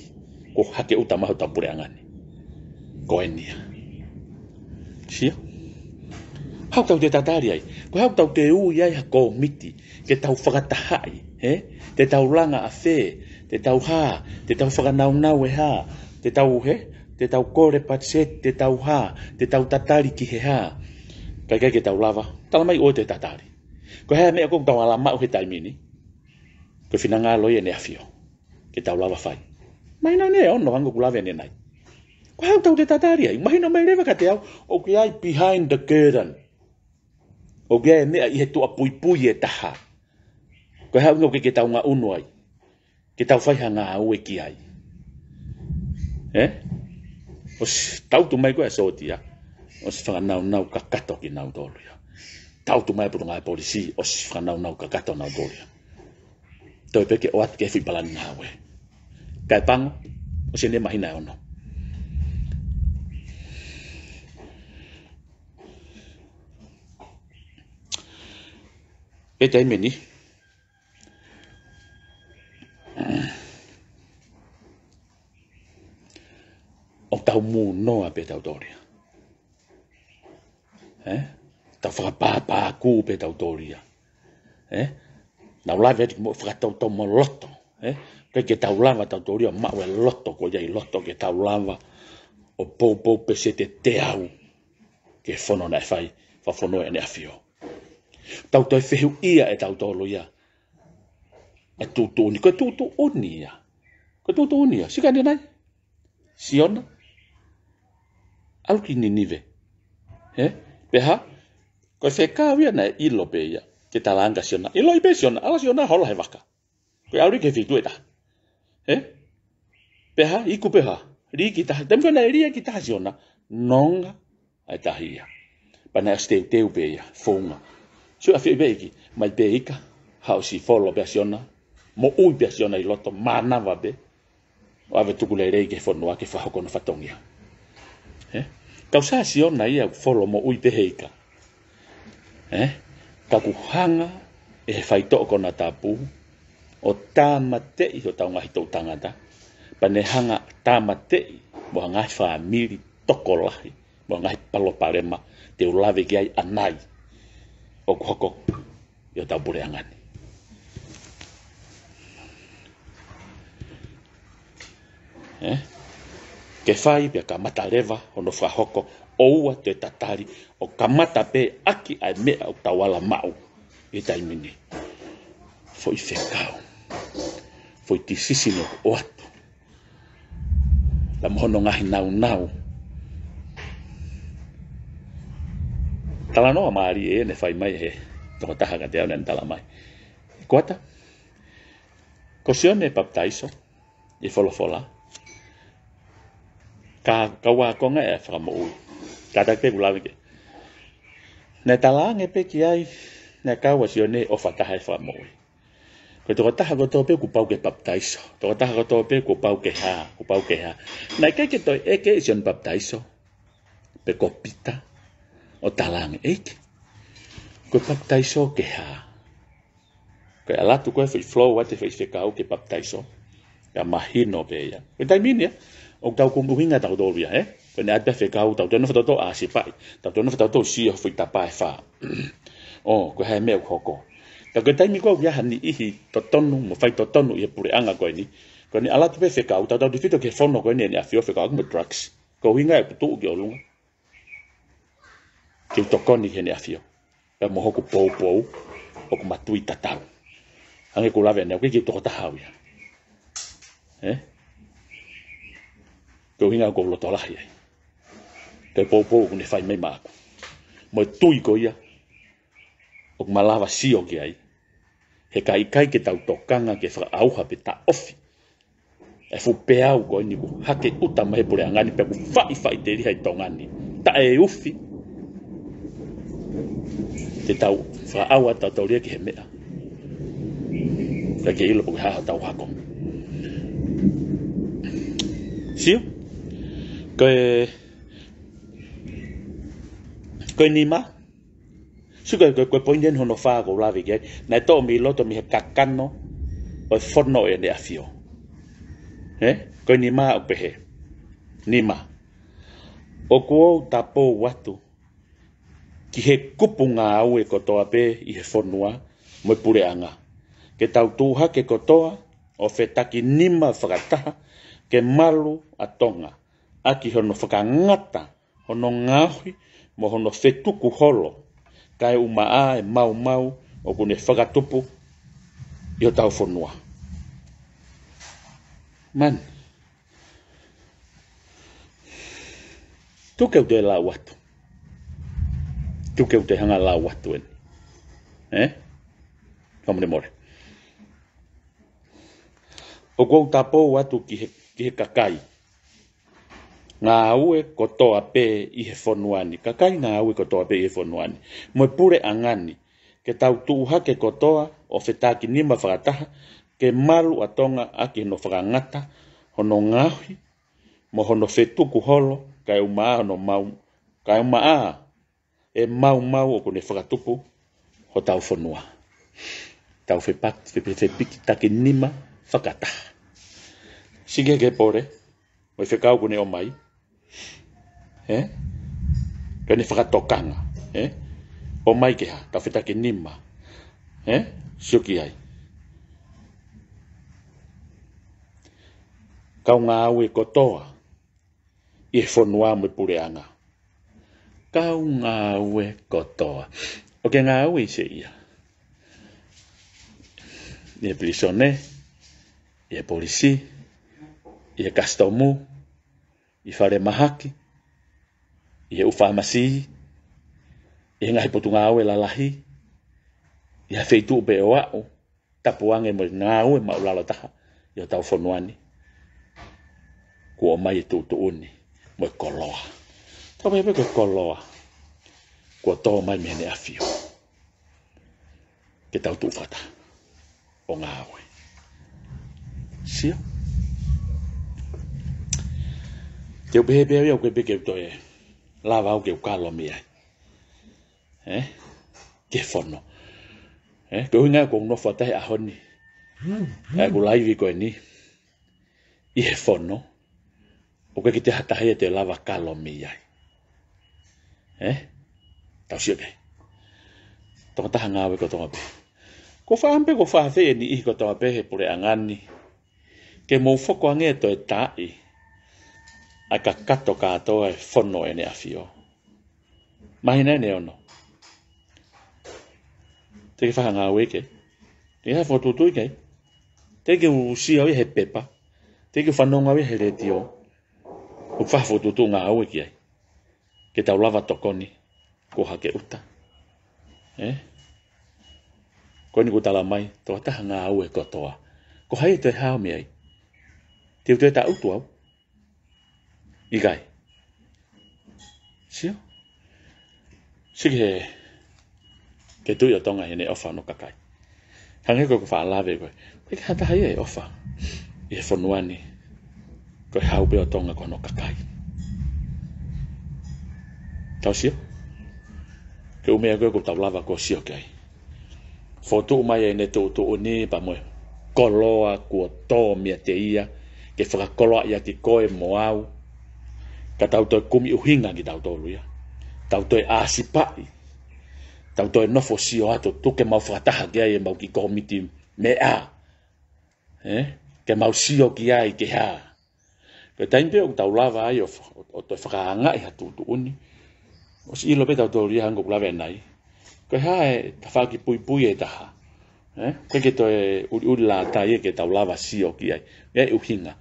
ko e hake ʻuta mai hotau puleʻanga ni. Ko eni ia. Sio? Hau tau te tatali ai. Ko hau tau te ui ai ha kōmiti ke tau fakatahaʻi, he? Te tau langa ʻa fē, te tau hā, te tau fakanaunau e hā, te tau, he? Te tau kole patiseti, te tau hā, te tau tatali ki he hā. Ka ʻikai ke tau lava. Tala mai ʻoua te tatali. Ko e hā e meʻa ʻoku tau ala maʻu he taimi ni? Ko e finangalo ia ʻEne ʻAfio ke tau lava fai. Mahino eni e ono, hangē ko ʻeku lave ʻanenai. Ko hau tau te tatali ai. Mahino mai leva kiate au, ʻoku ʻi ai behind the curtain. ʻOku ʻi ai e meʻa ʻi he tuʻapuipui ʻe taha. Ko e hā e ʻuhinga ʻoku ʻikai ke tau ngaʻunu ai, ke tau fai ha ngāue ki ai? Ē? ʻOsi tautu mai ko ē ʻa Sōtia, ʻosi fakanaunau kakato kinautolu ia. Tautu mai ʻa e potungāue polisi, ʻosi fakanaunau kakato nautolu ia. Toe pē ke ʻoatu ki he foʻi palani ngāue. Kae pango, ʻosi eni e māhina ʻe ono. ʻI he taimi ni, ʻoku tau mūnoa pē tautolu ia. Ē? Tau fakapāpākū pē tautolu ia. Ē? Nau lave atu ki muʻa, fakatautomo loto. Ē? ʻIkai ke tau lava tautolu ia ʻo maʻu e loto ko ia ʻi loto ke tau lava ʻo poupou peseti ʻe teau ki he fono naʻe fai, fakafono ʻe ʻEne ʻAfio. Tau toe fehuʻia ʻe tautolu ia ʻa e tuʻutuʻuni. Ko e tuʻutuʻuni ia. Ko e tuʻutuʻuni ia. Sio ki ʻanenai. Siona, ʻalu ki Ninive. He? Pea hā? Ko e fekau ia naʻe ʻilo pē ia ke talaange kia Siona. ʻIloʻi pē Siona, ʻalu Siona hola he vaka. Ko e ʻalu ki he feituʻu ʻe taha. He? Pea hā? Iku pē hā? Lī ki tahi. Taimi ko ē naʻe lī ai ki tahi Siona, nonga ʻa e tahi ia. Pea naʻe ʻosi teuteu pē ia, founga. Sio, ʻafioʻi pē ʻEiki, mai pē ika, haʻu ʻosi folo pē ʻa Siona, moʻui pē ʻa Siona ʻi loto, mānava pē, ʻo ʻave tukulelei ki he fonua ke fakahoko hono fatongia. Ē? Kau sā Siona ia ʻoku folo moʻui pē he ika. Ē? Ka kuo hanga ʻe he faitoʻo konatapu ʻo tāmateʻi hotau ngaahi toʻu tangata, pea ne hanga tāmateʻi mo ha ngaahi fāmili tokolahi, mo ha ngaahi palopalema te u lave ki ai ʻanai ʻoku hoko ʻi hotau puleʻanga ni. Ē? Ke fai pea kamata leva hono fakahoko, ʻoua te tatali, ʻo kamata pē ʻaki ʻa e meʻa ʻoku tau ala maʻu ʻi he taimi ni. Foʻi fekau. Foʻi tisisino ʻoatu. Pea mo hono ngaahi naunau. Talanoa mālie ʻene fai mai he tokotaha kiate au naʻa ne tala mai. Ko ata, ko Sione Papitaiso, ʻi he folofola. Ka, ka ʻoku ʻakonga e Fakamoʻui. Kātaki pē ʻeku lave ki ai. Naʻe talaange pē ki ai, naʻe kau ʻa Sione ʻofa taha he Fakamoʻui. Ko e tokotaha kotoa pē kuo pau ke papitaiso. Tokotaha kotoa pē kuo pau ke hā, kuo pau ke hā. Naʻe ʻikai ke toe ʻeke ʻe Sione Papitaiso, pe ko Pita, ʻo talaange, ʻEiki, ko e papitaiso ke hā? Ko e ʻalu atu ko ē foʻi flow atu e foʻi fekau ke papitaiso. Ka mahino pē ia. Ko e taimi ni ia, ʻoku tau kumi ʻuhinga tautolu ia, ē? Ko ʻene ʻatu pē fekau, tau toe nofo tautolu ʻāsipaʻi. Tau toe nofo tautolu sio foʻi tapa ʻe fā. ʻO, ko e hā e meʻa ʻoku hoko. Ka ko e taimi ko ē ʻoku ʻi ai ha niʻihi totonu, mo faitotonu ʻi he puleʻanga ko eni. Ko ʻene ʻalu atu pē fekau, tautautefito ki he fono ko eni ʻEne ʻAfio, fekauʻaki mo e drugs. Ko e ʻuhinga ʻeku tuʻu ki ʻolunga. Ke u tokoni ki Heʻene ʻAfio. Pea mo hoku poupou, hoku matui tatau. Hangē ko ʻeku lave ʻanenai, ʻoku ʻikai ke u tokotaha au ia. Ē? Ko e ʻuhinga ʻoku ou loto lahi ai. Ko e poupou ʻoku ne fai mai maʻaku. Mo e tui ko ia, ʻoku malava sio ki ai. He ka ʻikai ke tau tokanga ke fakaʻauha pe taʻofi e fuʻu peau ko eni kuo hake ʻuta mai he puleʻanga ni pea kuo faʻifaʻiteliha ʻi Tonga ni. Taʻeufi. Te tau fakaʻauha tautolu ia ki he meʻa. Ka ke ʻilo pe ko e hā hotau hako. Sio? Ko e Ko e nima, sio ko e, ko e, ko e poini eni hono fā ʻoku ou lave ki ai, naʻe toʻo mei loto mei he kakano ʻo e fono ʻo ʻEne ʻAfio. Ē? Ko e nima ʻoku pehē. Nima. ʻOku ou tapou atu ki he kupu ngāue kotoa pē ʻi he fonua mo e puleʻanga, ke tau tuʻu hake kotoa ʻo fetakinima fakataha ke malu ʻa Tonga ʻaki hono fakangata hono ngaohi mo hono fetuku holo, kae ʻumaʻā e maumau ʻoku ne fakatupu ʻi hotau fonua. Man. Tuku ke u toe lau atu. Tuku ke u toe hanga ʻo lau atu eni. Ē? Fakamolemole. ʻOku ou tapou atu ki he, ki he kakai ngāue kotoa pē ʻi he fonua ni. Kakai ngāue kotoa pē ʻi he fonua ni. Mo e puleʻanga ni. Ke tau tuʻu hake kotoa ʻo fetakinima fakataha, ke malu ʻa Tonga ʻaki hono fakangata hono ngaohi mo hono fetuku holo, kae ʻumaʻā hono mau, kae ʻumaʻā e maumau ʻoku ne fakatupu hotau fonua. Tau fepak-, fe-, fe-, fepikitakinima fakataha. Sio ki he pole, mo e fekau ʻoku ne ʻomai. Ē? Ko ʻene fakatokanga. Ē? ʻOmai ke hā, tau fetakinima. Ē? Sio ki ai. Kau ngāue kotoa ʻi he fonua mo e puleʻanga. Kau ngāue kotoa. ʻOku ke ngāue ʻi fē ia? ʻI he pilīsone, ʻi he polisi, ʻi he kasitomu, ʻi he falemahaki, ʻi he ʻū fāmasi, ʻi he ngaahi potungāue lalahi, ʻi ha feituʻu pē ʻo aʻu, tapu ange mo e ngāue maʻulalo taha ʻi hotau fonua ni, kuo ʻomai e tuʻutuʻuni mo e koloa. Tau pehē pē ko e koloa kuo tō mai mei heʻene ʻAfio ke tau tuʻu fakataha ʻo ngāue. Sio. Te u pehē pē au ia ʻoku ʻikai pē ke u toe lava au ke u kalo mei ai. Ē? Ki he fono. Ē? Ko e ʻuhinga ia ʻoku ou nofo atu ai he ʻaho ni. ʻA ʻeku laivi ko eni ʻi he fono. ʻOku ʻikai ke toe ha taha ia te lava kalo mei ai. Ē? Tau sio ki ai. Tokotaha ngāue kotoa pē. Ko e fakaʻamu pē ko e fakaafeʻi e niʻihi kotoa pē he puleʻanga ni ke mou fokotuʻu ange ʻo toe taaʻi ʻa e kakato kātoa e fono ʻEne ʻAfio. Māhina ʻeni ʻe ono. Te ke fakangāue ki ai? Te ke fokotuʻutuʻu ki ai? Te ke ʻusia ia he pepa? Te ke fanongo ia he letiō? ʻOku fakafokotuʻutuʻu ngāue ki ai ke tau lava tokoni kuo hake ʻuta. Ē? Ko eni ʻoku tala mai, tokotaha ngāue kotoa. Ko hai ʻe toe hao mei ai? Te u toe taʻutu au? ʻIkai. Sio? Sio ki he, ki he Tuʻi ʻo Tonga heʻene ʻofa hono kakai. Hangē ko e faʻa lave ko ē, ʻoku ʻikai ha taha ia ʻe ʻofa ʻi he fonua ni ko e hau pē ʻo Tonga ko hono kakai. Tau sio? Ko e ʻū meʻa ko ē ʻoku tau lava ʻo sio ki ai. Fokotuʻu mai ʻene tuʻutuʻuni pea mo e koloa kuo tō meiate ia, ke fakakoloaʻi ʻaki koe mo au. Ka tau toe kumi ʻuhinga kitautolu ia. Tau toe ʻāsipaʻi. Tau toe nofo sio atu, tuku ke mau fakataha ki ai ʻemau kiʻi kōmiti meʻa. Ē? Ke mau sio ki ai ke hā. Ko e taimi pē ʻoku tau lava ai ʻo, ʻo, ʻo toe fakaangaʻi ha tuʻutuʻuni, ʻosi ʻilo pē tautolu ia hangē ko ʻeku lave ʻanenai. Ko e hā e tafaʻaki puipui ʻe taha. Ē? ʻIkai ke toe ʻuliʻuli lātai ia ke tau lava sio ki ai. ʻI ai e ʻuhinga.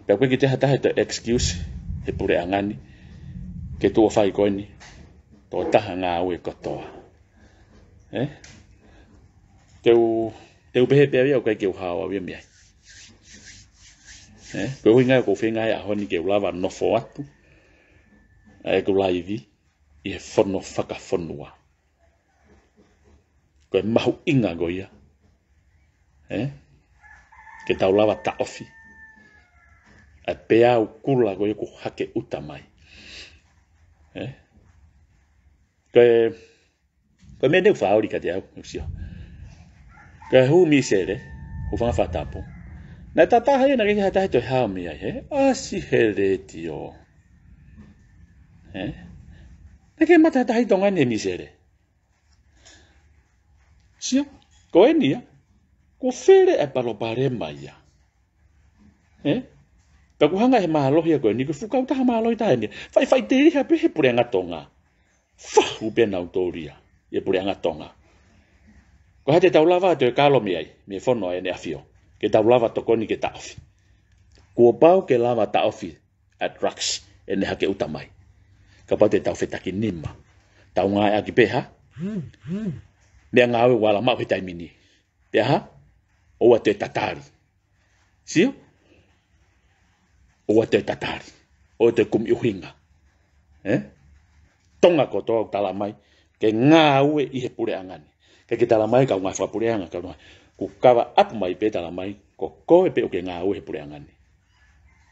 Pea ʻoku ʻikai ke toe ha taha ʻe toe excuse he puleʻanga ni ke tuʻu ʻo fai ko eni. Tokotaha ngāue kotoa. Ē? Te u, te u pehē pē au ia ʻoku ʻikai ke u hao au ia mei ai. Ē? Ko e ʻuhinga ia ʻoku ou feinga he ʻaho ni ke u lava nofo atu ʻa ʻeku laivi ʻi he fono fakafonua. Ko e mahuʻinga ko ia. Ē? Ke tau lava taʻofi ʻa e peau kula ko ia ʻoku hake ʻuta mai. Ē? Ko e, ko e meʻa naʻe fakaoli kiate au, ʻoku sio. Ko e hū Misele, hūfanga fakatapu. Naʻe tataha ia naʻe ʻikai ha taha toe hao mei ai, he? ʻAsi he letiō. He? Naʻe ʻikai mata ha taha ʻi Tonga ni he Misele. Sio, ko eni ia, ko fele e palopalema ia. He? Pea ʻoku hanga he mālohi ia ko eni, ko e fuʻu kautaha mālohi taha eni. Fai, fai teliha pē he puleʻanga Tonga. Fahu pē nautolu ia, ʻi he puleʻanga Tonga. Ko e hā te tau lava ʻo toe kalo mei ai, mei he fono ʻEne ʻAfio, ke tau lava tokoni ke taʻofi. Kuo pau ke lava taʻofi ʻa e drugs ʻene hake ʻuta mai. Kapau te tau fetakinima, tau ngāueʻaki pē ha meʻangāue ʻoku ala maʻu he taimi ni. Pea hā? ʻOua toe tatali. Sio? ʻOua toe tatali. ʻOua toe kumi ʻuhinga. He? Tonga kotoa ʻoku tala mai ke ngāue ʻi he puleʻanga ni. Ke ke tala mai kau ngāue fakapuleʻanga, kau ngāue. Kuo kava ʻapu mai pē tala mai, ko koe pē ʻoku ke ngāue he puleʻanga ni.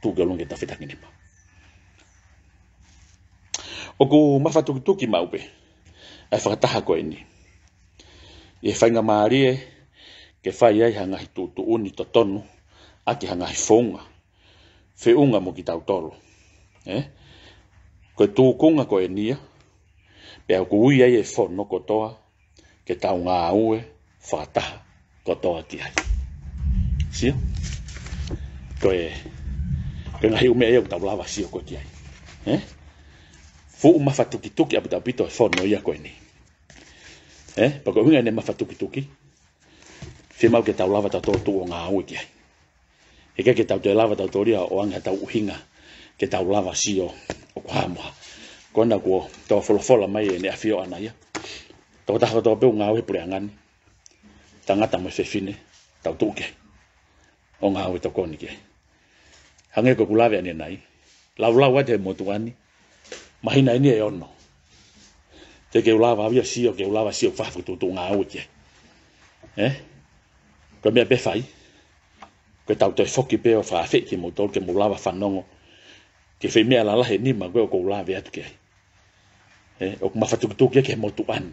Tuku ke ʻolunga ke tau fetakinima. ʻOku mafatukituki maʻu pē ʻa e fakataha ko eni ʻi he faingamālie ke fai ai ha ngaahi tuʻutuʻuni totonu ʻaki ha ngaahi founga feʻunga mo kitautolu. He? Ko e tūkunga ko eni ia, pea ʻoku ui ai e fono kotoa ke tau ngāue fakataha kotoa ki ai. Sio? Ko e, ko e ngaahi ʻū meʻa ia ʻoku tau lava sio ko ē ki ai. He? Fuʻu mafatukituki ʻaupito ʻaupito e fono ia ko eni. He? Pea ko e ʻuhinga ʻene mafatukituki, fiemaʻu ke tau lava tautolu ʻo ngāue ki ai. He ʻikai ke tau toe lava tautolu ia ʻo ʻoange haʻatau ʻuhinga ke tau lava sio ʻoku hā mo ha. Ko ena kuo tō folofola mai ʻEne ʻAfio ʻaʻana ia. Tokotaha kotoa pē ʻoku ngāue he puleʻanga ni, tangata mo e fefine, tau tuʻu ki ai ʻo ngāue tokoni ki ai. Hangē ko ʻeku lave ʻanenai, laulau atu he motuʻa ni, māhina eni ʻe ono. Te ke u lava au ia sio, ke u lava sio fakatuʻutuʻu ngāue ki ai. He? Ko e meʻa pē fai, ko ʻetau toe foki pē ʻo fakaafeʻi kimoutolu ke mou lava fanongo ki he foʻi meʻa lalahi ʻe nima ko ē ʻoku ou lave atu ki ai. He, ʻoku mafatukituki ia ki he motuʻa ni.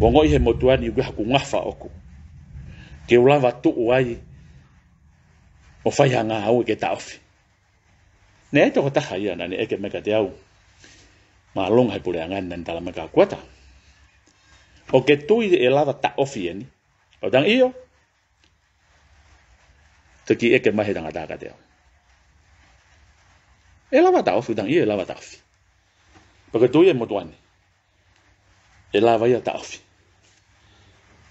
Ua ngoʻi he motuʻa ni ʻoku ʻi ai haku ngafa ʻoku ke u lava tuʻu ai ʻo fai ha ngāue ke taʻofi. Naʻe ʻi ai e tokotaha ia naʻa ne ʻeke mai kiate au, māʻolunga he puleʻanga ni, naʻa ne tala mai kia au, Kuata, ʻoku ke tui ʻe lava taʻofi eni? ʻOku ou tangi ʻio. Toki ʻeke mai he tangata kiate au, ʻE lava taʻofi? ʻOku ou tangi ʻio, ʻe lava taʻofi. Pea ʻoku ke tui ʻe motuʻa ni ʻe lava ia taʻofi?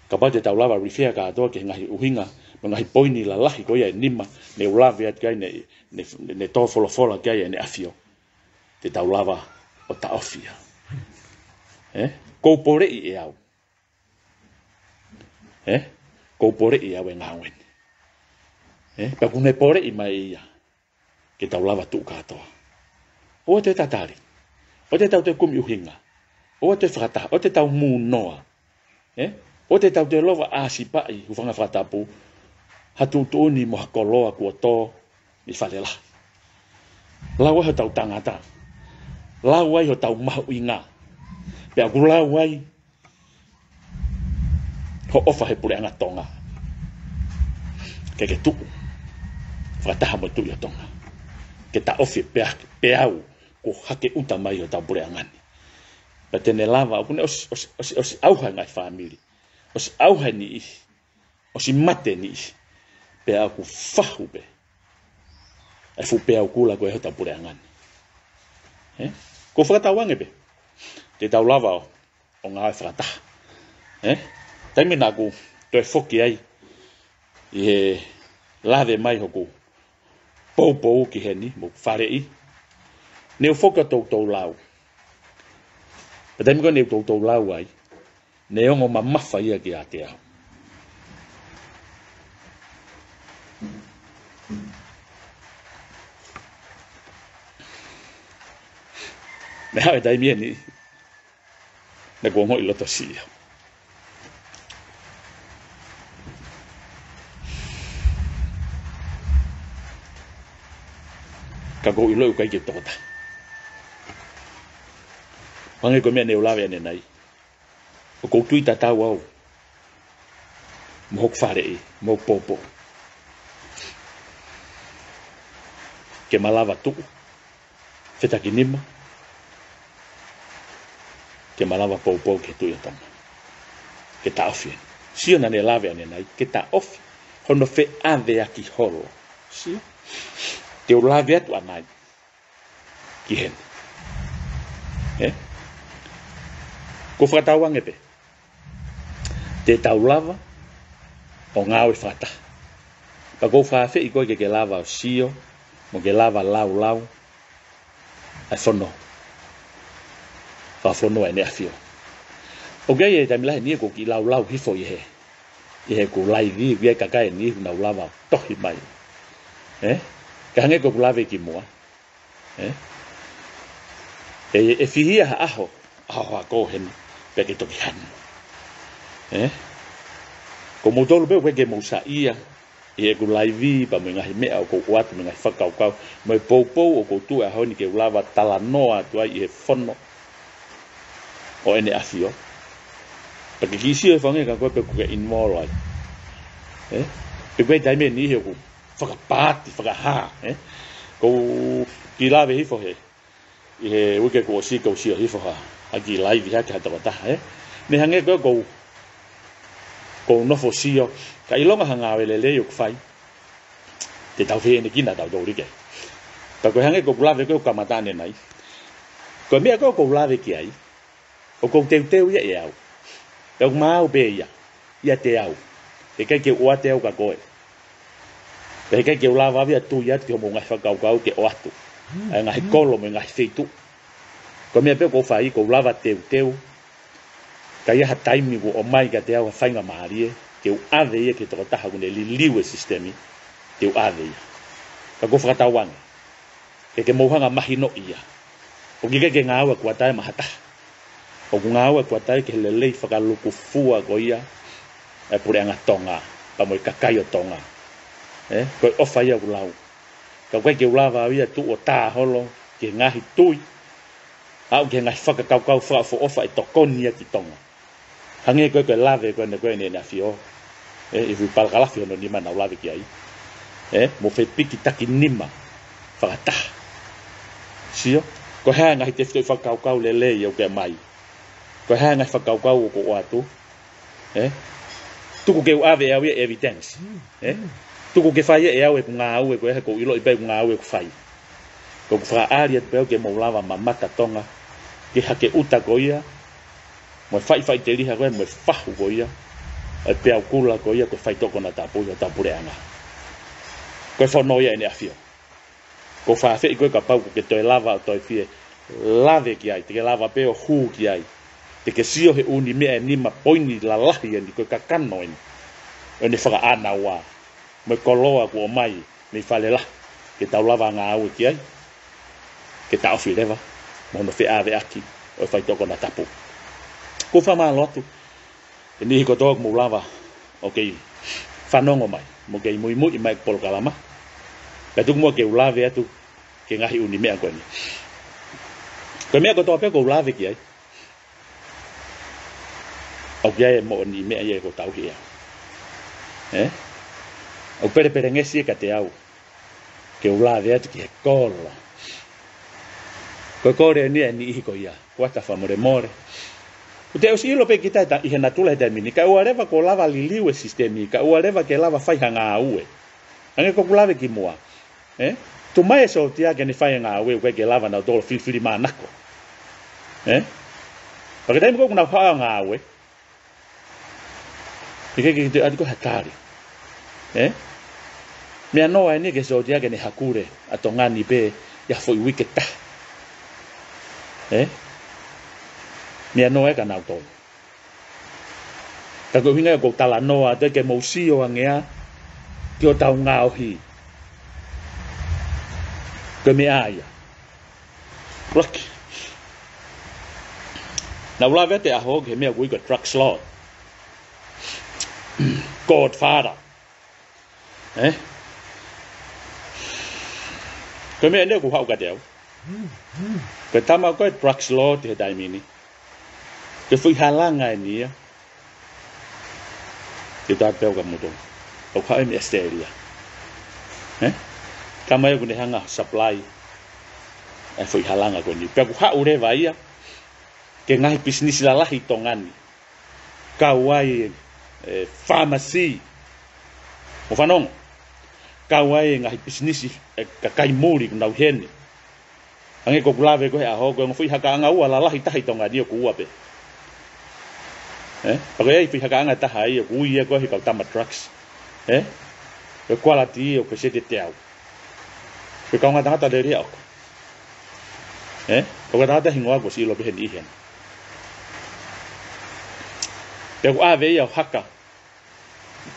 Kapau te tau lava refer kātoa ki he ngaahi ʻuhinga mo e ngaahi poini lalahi ko ia ʻe nima ne u lave atu ki ai, ne, ne, ne tō folofola ki ai ʻEne ʻAfio, te tau lava ʻo taʻofi ia. He? ʻOku ou poleʻi ʻe au. He? ʻOku ou poleʻi ʻe au e ngāue ni. He? Pea ʻoku ne poleʻi mai ia ke tau lava tuʻu kātoa. ʻOua te tatali. ʻOua te tau toe kumi ʻuhinga. ʻOua te fakataha, ʻoua te tau mūnoa. He? ʻOua te tau toe lava ʻāsipaʻi, hūfanga fakatapu, ha tuʻutuʻuni mo ha koloa kuo tō mei fale lahi. Lau ai hotau tangata. Lau ai hotau mahuʻinga. Pea ʻoku lau ai ho ʻofa he puleʻanga Tonga. Ke ke tuʻu fakataha mo e Tuʻi ʻo Tonga ke taʻofi e pea, peau kuo hake ʻuta mai ʻi hotau puleʻanga ni. Pea te ne lava, ʻoku ne ʻosi, ʻosi, ʻosi, ʻosi ʻauha e ngaahi fāmili, ʻosi ʻauha e niʻihi, ʻosi mate e niʻihi, pea ʻoku fahu pē e fuʻu peau kula ko ē ʻi hotau puleʻanga ni. He? ʻOku ou fakatauange pē te tau lava ʻo ʻo ngāue fakataha. He? Taimi naʻa ku toe foki ai ʻi he lave mai hoku poupou ki heni mo faleʻi, ne u foki ʻo toutou lau. Pea taimi ko ē ne u toutou lau ai, ne ongo mamafa ia kiate au. Naʻe haʻu e taimi eni naʻa ku ongoʻi loto siʻi au. Ka ʻoku ou ʻiloʻi ʻoku ʻikai ke u tokotaha. Hangē ko e meʻa ne u lave ʻanenai, ʻoku ou tui tatau au mo hoku faleʻi, mo hoku poupou, ke ma lava tuʻu, fetakinima, ke ma lava poupou ki he Tuʻi ʻo Tonga, ke taʻofi. Sio naʻa ne lave ʻanenai, ke taʻofi hono feʻaveaki holo. Sio, te u lave atu ʻanai ki heni. Ē? Ko e fakatauange pē te tau lava ʻo ngāue fakataha. Pea ʻoku ou fakaafeʻi koe ke ke lava ʻo sio, mo ke lava laulau ʻa e fono, fakafono ʻa ʻEne ʻAfio. ʻOku ʻi ai e taimi lahi ʻe niʻihi ʻoku ou kiʻi laulau hifo ʻi he, ʻi heʻeku laivi, ʻoku ʻi ai e kakai ʻe niʻihi ʻoku nau lava ʻo tohi mai. Ē? Ka hangē ko ʻeku lave kimuʻa, ē? ʻE, ʻe fihi ia ha ʻaho, ʻaho ako heni, pea ke toki hanu. Ē? Ko moutolu pē ʻoku ʻikai ke mou saiʻia ʻi heʻeku laivi, pea mo e ngaahi meʻa ʻoku ou ʻoatu, mo e ngaahi fakakaukau, mo e poupou ʻoku ou tuʻu he ʻaho ni ke u lava talanoa atu ai ʻi he fono ʻo ʻEne ʻAfio. Pea ke kiʻi sio he fanga ka ko e pē ʻoku ke involve ai. Ē? Pea ʻoku ʻi ai e taimi ʻe niʻihi ʻoku fakapaati, fakahā, ē? Ko u kiʻi lave hifo he, ʻi he uike kuo ʻosi, ko u sio hifo ha, ha kiʻi laivi hake ha tokotaha, ē? Ne hangē ko e ko u, ko u nofo sio, ka ʻilonga ha ngāue lelei ʻoku fai, te tau feinga ke na tau tau like. Pea ko e hangē ko ʻeku lave ko ē ʻoku kamata ʻanenai, ko e meʻa ko ē ʻoku ou lave ki ai, ʻoku ou teuteu ia ʻe au. Pea ʻoku maau pē ia ʻiate au. Heʻikai ke u ʻoatu ʻe au kia koe. Pea heʻikai ke u lava au ia ʻo tui atu ki hoʻomou ngaahi fakakaukau ke ʻoatu ʻa e ngaahi kolo mo e ngaahi feituʻu. Ko e meʻa pē ʻoku ou fai, ʻoku ou lava teuteu. Ka ʻi ai ha taimi ʻoku ʻomai kiate au ha faingamālie ke u ʻave ia ki he tokotaha ʻoku ne liliu e sisitemi, te u ʻave ia. Ka ʻoku ou fakatauange ke, ke mou hanga ʻo mahinoʻi ia, ʻoku ʻikai ke ngāue ʻa Kuata ʻe maha taha. ʻOku ngāue ʻa Kuata ʻi he lelei fakalukufua ko ia ʻa e puleʻanga Tonga, pea mo e kakai ʻo Tonga. Ē, ko e ʻofa ia ʻoku lau. Ka ʻoku ʻikai ke u lava au ia ʻo tuʻu ʻo tā holo ki he ngaahi tui, aʻu ki he ngaahi fakakaukau fakaʻofoʻofa ʻe tokoni ia ki Tonga. Hangē ko e, ko e lave ko eni ko eni ʻEne ʻAfio, ē, ʻi he fuʻu palakalafi hono nima naʻa ku lave ki ai. Ē, mo fepikitakinima fakataha. Sio, ko e hā e ngaahi tefitoʻi fakakaukau lelei ʻoku ke ʻomai? Ko e hā e ngaahi fakakaukau ʻoku ke ʻoatu? Ē? Tuku ke u ʻave ʻe au ia e evidence. Ē? Tuku ke fai ʻe au ʻeku ngāue ko ē, he ʻoku ou ʻiloʻi pē ʻeku ngāue ʻoku fai. Ko ʻeku fakaʻali atu pē au ke mou lava mamata Tonga ki he hake ʻuta ko ia, mo e faʻifaʻiteliha ko ē, mo e fahu ko ia ʻo e peau kula ko ia ko e faitoʻo konatapu ʻi hotau puleʻanga. Ko e fono ia ʻEne ʻAfio. ʻOku ou fakaafeʻi koe kapau ʻoku ke toe lava ʻo toe fie lave ki ai, te ke lava pē ʻo hū ki ai. Te ke sio he ʻū meʻa ʻe nima poini lalahi eni ko e kakano eni ʻo ʻene fakaʻānaua mo e koloa kuo ʻomai mei fale lahi ke tau lava ngāue ki ai, ke taʻofi leva mo hono feʻaveʻaki ʻo e faitoʻo konatapu. ʻOku ou fakamālō atu ʻe niʻihi kotoa ʻoku mou lava ʻo kei fanongo mai, mo kei muimui mai ki he polokalama. Kae tuku muʻa ke u lave atu ki he ngaahi ʻū meʻa ko eni. Ko e meʻa kotoa pē ʻoku ou lave ki ai, ʻoku ʻi ai e moʻoni meʻa ia ʻoku ou tauhi ʻe au. Ē? ʻOku pelepelengesi ia kiate au ke u lave atu ki he kolo. Ko e kole eni ʻa e niʻihi ko ia, Kuata, fakamolemole. ʻOku te ʻosi ʻilo pē kita he ta-, ʻi he natula he taimi ni, kae ʻoua leva kuo lava liliu e sisitemi, kae ʻoua leva ke lava fai ha ngāue. Hangē ko ʻeku lave kimuʻa. Ē? Tuku mai e sōtia ke ne fai e ngāue, ʻoku ʻikai ke lava nautolu filifilimānako. Ē? Pea ko e taimi ko ē ʻoku nau haʻu ʻo ngāue, ʻikai ke toe ʻatu ko ha tali. Ē? Meʻa noa eni ki he sōtia ke ne hakule ʻa Tonga ni pē ʻi ha foʻi uike ʻe taha. Ē? Meʻa noa ia kia nautolu. Ka ko e ʻuhinga ia ʻoku ou talanoa atu ai ke mou sio ange ā ki hotau ngaohi. Ko e meʻa ia. Look. Naʻa ku lave atu he ʻaho ki he meʻa ʻoku ui ko e drugs lord. Godfather. Ē? Ko e meʻa eni ʻoku haʻu kiate au. Ko e tama ko ē drugs lord he taimi ni, Ko e foʻi halanga eni ia. Ke tau pehē ʻo ka moto. ʻOku haʻu mei ʻAositelēlia. Ē? Tama ia ʻoku ne hanga supply ʻa e foʻi halanga ko eni. Pea ʻoku haʻu leva ia ki he ngaahi pisinisi lalahi ʻi Tonga ni. Kau ai e, e, pharmacy. Mou fanongo. Kau ai e ngaahi pisinisi e kakai muli ʻoku nau ʻi heni. Hangē ko ʻeku lave ko ē he ʻaho ko ē, ongo foʻi hakaʻanga ua lalahi taha ʻi Tonga ni ʻoku ua pē. Ē? Pea ko e foʻi hakaʻanga taha ia ʻoku ui ia ko ē he kau tama drugs. Ē? Ko e quality ʻoku sete teau. Ko e kaungā tangata lelei ʻaʻaku. Ē? Ko e tangata hingoa ko Silo pē heni ʻi heni. Pea ʻoku ʻave ia ʻo haka.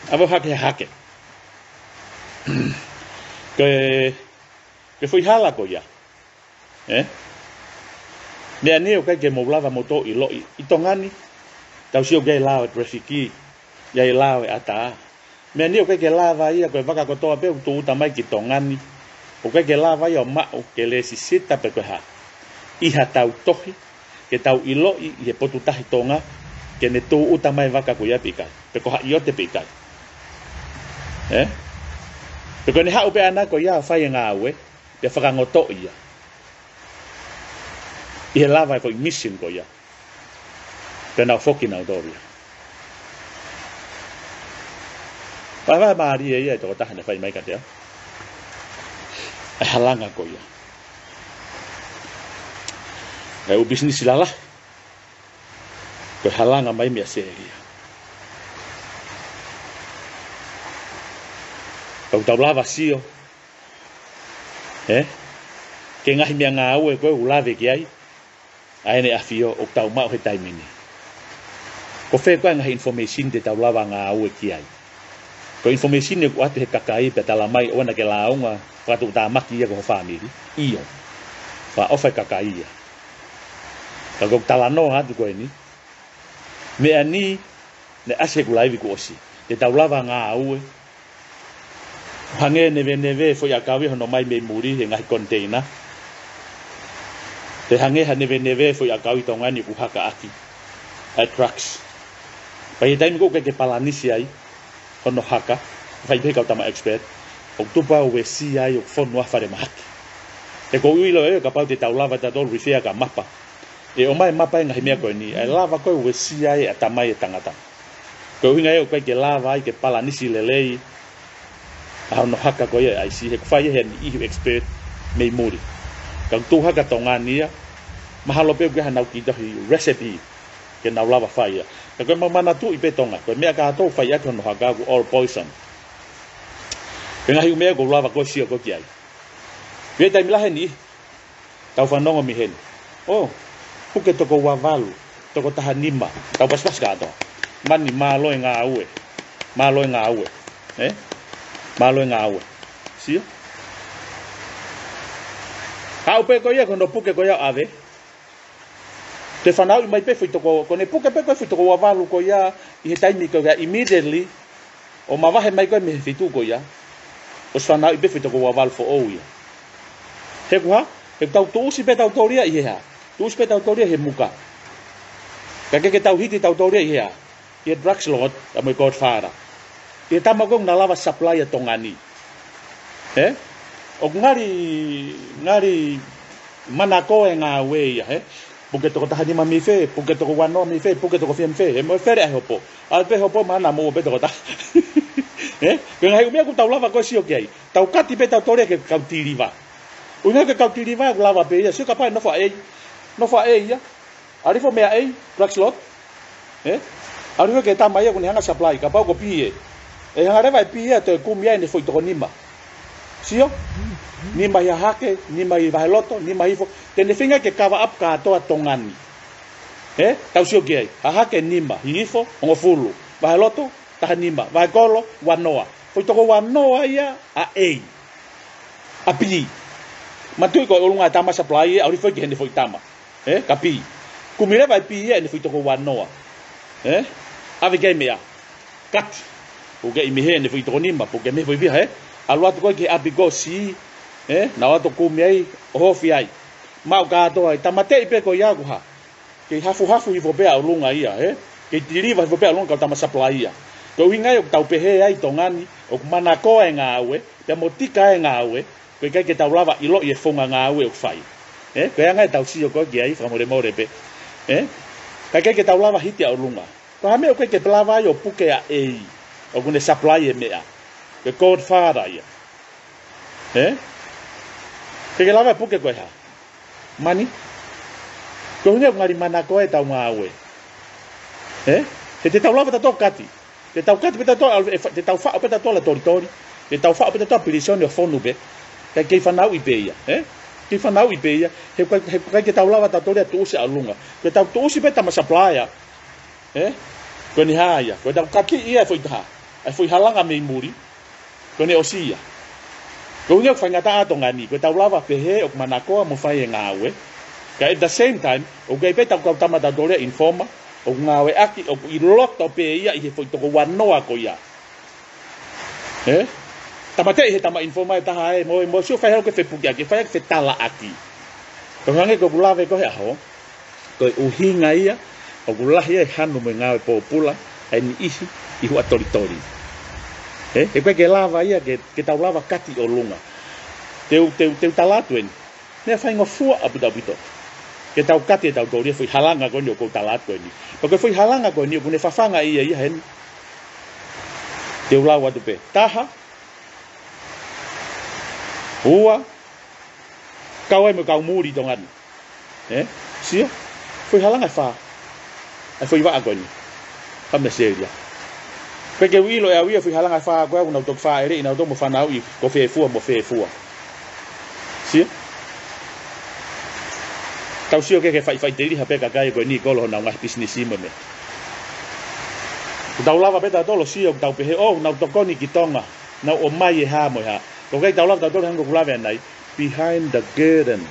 ʻAve ʻo hake he hake. Ko e, ko e foʻi hala ko ia. Ē? Meʻa ni ʻoku ʻikai ke mou lava moutolu ʻo ʻiloʻi ʻi Tonga ni. Tau sio ki he lao e traffic, ʻi he lao e ʻatā. Meʻa ni ʻoku ʻikai ke lava ia, ko e vaka kotoa pē ʻoku tūʻuta mai ki Tonga ni. ʻOku ʻikai ke lava ia ʻo maʻu ke lēsisita pe ko e hā. ʻI haʻatau tohi, ke tau ʻiloʻi ʻi he Potu Tahi Tonga, ke ne tūʻuta mai vaka ko ia pe ʻikai. Pe ko ha ʻiote pe ʻikai. Ē? Pe ko ʻene haʻu pē ʻana ko ia ʻo fai e ngāue, pea fakangotoʻi ia. ʻI he lava e foʻi mission ko ia. Pea nau foki nautolu ia. Vahevahe mālie ia e tokotaha naʻe fai mai kiate au. E halanga ko ia. E ʻū pisinisi lalahi. Ko e halanga mai mei ʻAositelēlia. Ka ʻoku tau lava sio. Ē? Ki he ngaahi meʻangāue ko ē ʻoku lave ki ai ʻa ʻEne ʻAfio ʻoku tau maʻu he taimi ni. Ko fē koā e ngaahi information te tau lava ngāue ki ai? Ko e information ʻoku ʻoatu he kakai pea tala mai ʻoua naʻa ke lāunga fakatuʻutāmaki ia ki ho fāmili. ʻIo. Fakaʻofa e kakai ia. Ka ko ʻeku talanoa atu ko eni. Meʻa ni, naʻe ʻasi heʻeku laivi kuo ʻosi. Te tau lava ngāue. Hangē neveneve foʻi ʻakau ia hono ʻomai mei muli he ngaahi container. Pea hangē ha neveneve foʻi ʻakau ʻi Tonga ni ʻoku haka ʻaki ʻa e drugs. Pea ʻi he taimi ko ē ʻoku ʻikai ke palanisi ai hono haka, fai pē he kau tama expert, ʻoku tupu ai ʻo uesia ai ʻoku fonu ai falemahaki. He ʻoku ou ʻilo ʻe au kapau te tau lava tautolu refer kia Mapa, ʻe ʻomai ʻe Mapa e ngaahi meʻa ko eni, ʻe lava ko ē uesia ai ʻa e tamai e tangata. Ko e ʻuhinga ia ʻoku ʻikai ke lava ai ke palanisi lelei ʻa hono haka ko ia ʻa e ʻaisi, he ʻoku fai ia he niʻihi expert mei muli. Ka ʻoku tuʻu hake ʻa Tonga ni ia, mahalo pē ʻoku ʻi ai hanau kiʻi tohi recipe ke nau lava fai ia. Ka ko e mau manatuʻi pē Tonga, ko e meʻa kātoa ʻoku fai ʻaki hono haka ʻoku all poison. Ko e ngaahi ʻū meʻa ʻoku ou lava ko ē sio ko ē ki ai. Pea taimi lahi eni, tau fanongo mei heni. ʻO, puke toko ua valu, toko taha nima, tau pasipasi kātoa. Mani, mālō e ngāue, mālō e ngāue, ē? Mālō e ngāue. Sio? Aʻu pē ko ia, ko hono puke ko ia ʻave. Te fanauʻi mai pē foʻi toko, ko ʻene puke pē ko e foʻi toko ua valu ko ia, ʻi he taimi ko ia immediately, ʻo mavahe mai ko ē mei he feituʻu ko ia, ʻosi fanauʻi pē foʻi toko ua valu foʻou ia. He ko e hā? He ʻoku tau tuʻusi pē tautolu ia ʻi he hā? Tuʻusi pē tautolu ia he muka. Ka ke ke tau hiti tautolu ia ʻi he hā? ʻI he drugs lord, ʻa mo e godfather. ʻI he tama ko ē ʻoku na lava supply ʻa Tonga ni. Ē? ʻOku ngali, ngali manako e ngāue ia, ē? Puke toko taha nima mei fē, puke toko ua noa mei fē, puke toko fiha mei fē, ē? Mo e fele ʻa e hopo. ʻAlu pē hopo mana mo pē toko taha. Ē? Ko e ngaahi ʻū meʻa ʻoku tau lava ko ē sio ki ai. Tau kati pē tautolu ia ke kau tiliva. ʻUhinga ke kau tiliva ʻoku lava pē ia, sio kapau ʻe nofo ʻa ʻEi. Nofo ʻa ʻEi ia. ʻAlu hifo meia ʻEi, drugs lord. Ē? ʻAlu hifo ki he tama ia ʻoku ne hanga supply, kapau ko P A. ʻE hanga leva ʻe P A ʻo toe kumi ai ʻene foʻi toko nima. Sio? Nima ʻi Hahake, nima ʻi Vaheloto, nima hifo. Te ne feinga ke cover up kātoa Tonga ni. Ē? Tau sio ki ai. Hahake nima, Hihifo, hongofulu. Vaheloto, taha nima. Vahekolo, ua noa. Foʻi toko ua noa ia ʻa ʻEi. ʻA P. Manatuʻi ko e ʻolunga e tama supply ia, ʻalu hifo ki heʻene foʻi tama. Ē, ka P. Kumi leva ʻe P ia ʻene foʻi toko ua noa. Ē, ʻave ki ai meʻa. Kati. ʻOku ʻi ai mei hē ʻene foʻi toko nima, ʻoku ʻi ai mei hē foʻi fiha, ē. ʻAlu atu ko ē ki he ʻapi ko ē C, ē, nau ō atu kumi ai, ʻo ofi ai. Maʻu kātoa ai, tāmateʻi pē ko ia ko e hā. Kei hafuhafu hifo pē ʻa ʻolunga ia, ē? Kei tiliva hifo pē ʻa ʻolunga kau tama supply ia. Ko e ʻuhinga ia ʻoku tau pehē ai ʻi Tonga ni, ʻoku manako e ngāue, pea mo tika e ngāue, ko e ʻikai ke tau lava ʻiloʻi e founga ngāue ʻoku fai. Ē? Ko e anga ʻetau sio ko ē ki ai, fakamolemole pē. Ē? Ka ʻikai ke tau lava hiti ʻa ʻolunga. Ko e hā e meʻa ʻoku ʻikai ke lava ai ʻo puke ʻa e, ʻoku ne supply e meʻa. Ko e godfather ia. Ē? ʻIkai ke lava ʻo puke ko e hā? Mani. Ko e ʻuhinga ʻoku ngali manako ʻetau ngāue. Ē? He te tau lava tautolu ʻo kati. Te tau kati pē tautolu, e fa-, te tau faʻo pē tautolu ʻa e tolitoli. Te tau faʻo pē tautolu ʻa e pilīsone ʻo fonu pē. Kae kei fanauʻi pē ia, ē? Kei fanauʻi pē ia. He ʻikai, he ʻikai ke tau lava tautolu ia ʻo tuʻusi ʻa ʻolunga. Ko ʻetau tuʻusi pē tama supply ia. Ē? Ko eni hā ia. Ko ʻetau kati ia e foʻi taha. E foʻi halanga mei muli. Ko ʻene ʻosi ia. Ko e ʻuhinga ʻoku faingataʻa ʻa Tonga ni, ko ʻetau lava pehē ʻoku manako mo fai e ngāue. Ka at the same time, ʻoku ʻi ai pē ʻetau kau tama tautolu ia informer, ʻoku ngāueʻaki, ʻoku ʻi loto pē ia ʻi he foʻi toko uanoa ko ia. Ē? Tāmateʻi he tama informer ʻe taha ē, mo, mo sio fai holo ke fepukeʻaki, fai ʻaki fetalaʻaki. Ko e hangē ko ʻeku lave ko ē he ʻaho, ko e ʻuhinga ia, ʻoku lahi ai e hanu mo e ngāue pōpula ʻa e niʻihi ʻi he tolitoli. Ē, he ʻikai ke lava ia ke, ke tau lava kati ʻolunga. Te u, te u, te u tala atu eni. Meʻa faingofua ʻaupito ʻaupito. Ke tau kati ʻetau tolitoli e foʻi halanga ko eni ʻoku ou tala atu ko eni. Pea ko e foʻi halanga ko eni ʻoku ne fafanga ia ia heni. Te u lau atu pē. Taha, ua, kau ai mo e kau muli ʻi Tonga ni. Ē? Sio? Foʻi halanga ʻe fā. ʻA e foʻi vaʻa ko eni. Ka me selia. Pea ke u ʻilo ʻe au ia foʻi halanga ʻe fā ko ē ʻoku nau toki fāʻeleʻi nautolu mo fanauʻi ko fē fua mo fē fua. Sio? Tau sio ke ke faʻifaʻiteliha pē ʻa e kakai ko eni ʻoku ʻi ai honau ngaahi pisinisi mo e meʻa. ʻOku tau lava pē tautolu ʻo sio, ʻoku tau pehē, ʻo, nau tokoni ki Tonga, nau ʻomai e hā mo e hā. Ko e ʻikai tau lava tautolu hangē ko ʻeku lave ʻanenai, behind the curtain.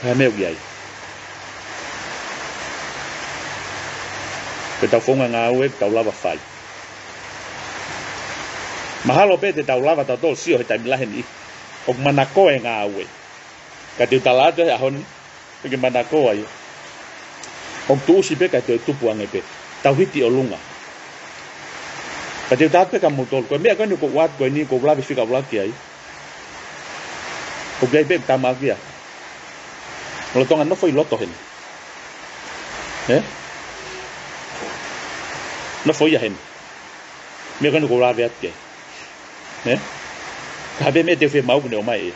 Ko e hā e meʻa ʻoku ʻi ai. Ko ʻetau founga ngāue, ʻoku tau lava fai. Mahalo pē te tau lava tautolu sio he taimi lahi ni. ʻOku manako e ngāue. Ka te u tala atu he ʻaho ni, ʻikai ke manako ia. ʻOku tuʻusi pē kae toe tupu ange pē. Tau hiti ʻolunga. Ka te u tala atu pē kia moutolu. Ko e meʻa ko eni ʻoku ou ʻoatu ko eni ʻoku ou lave fika ʻuluaki ai. ʻOku ʻi ai pē ʻeku tama ʻaku ia. Lolotonga nofo ʻi loto heni. Ē? Nofo ia heni. Meʻa ko eni ʻoku ou lave atu ki ai. Ē? Ka pē meʻa te u fiemaʻu ʻoku ne ʻomai ia.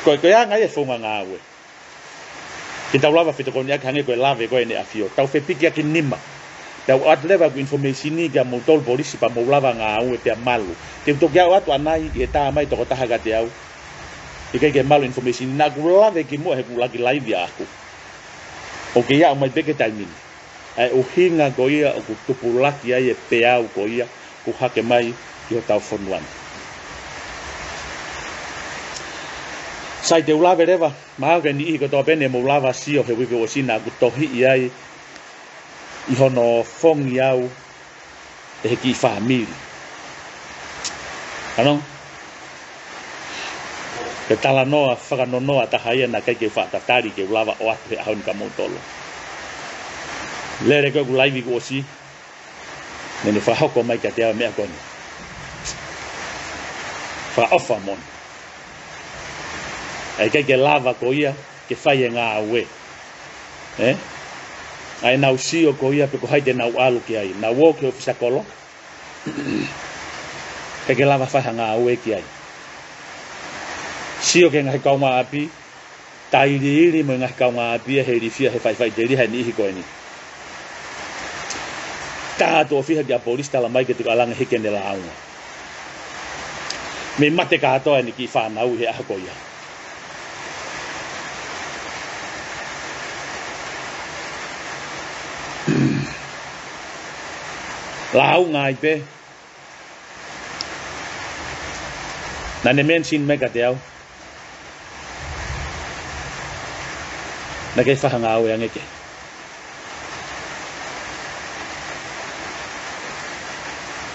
Ko, ko e anga ia e founga ngāue. Ke tau lava fetokoniʻaki hangē ko e lave ko eni ʻa ʻEne ʻAfio. Tau fepikiʻaki nima. Tau ʻoatu leva ʻeku information ni kia moutolu polisi pea mou lava ngāue pea malu. Te u toki ʻoatu ʻanai ʻi he tā mai tokotaha kiate au. ʻIkai ke malu information ni naʻa ku lave kimuʻa he ʻoku laki laivi ʻaʻaku. ʻOku kei aʻu mai pē ki he taimi ni. ʻA e ʻuhinga ko ia ʻoku tupulaki ai e peau ko ia ʻoku hake mai ki hotau fonua ni. Sai, te u lave leva, mahalo ko e niʻihi kotoa pē ne mou lava sio he uike ʻosi naʻa ku tohiʻi ai ʻi hono fongi au ʻe he kiʻi fāmili. Ano? Ko e talanoa fakanonoa taha ia naʻe ʻikai ke u faʻa tatali ke u lava ʻo ʻoatu he ʻaho ni kia moutolu. Lele ko ē ʻeku laivi kuo ʻosi, naʻa ne fakahoko mai kiate au e meʻa ko eni. Fakaʻofa moʻoni. ʻA e ʻikai ke lava ko ia ke fai e ngāue. Ē? ʻA ʻenau sio ko ia pe ko hai te nau ʻalu ki ai. Nau ō ki he ʻōfisa kolo. ʻIkai ke lava fai ha ngāue ki ai. Sio ki he ngaahi kaungāʻapi, tailiili mo e ngaahi kaungāʻapi ia he ilifia he faʻifaʻiteliha e niʻihi ko eni. Tā atu ʻofiha kia polisi tala mai ke tuku ʻalu ange hiki ʻene lāunga. Mei mate kātoa ʻene kiʻi fānau ʻi he ʻaho ko ia. Lāunga ai pē. Naʻa ne mention mai kiate au. Naʻe ʻikai fai ha ngāue ange ki ai.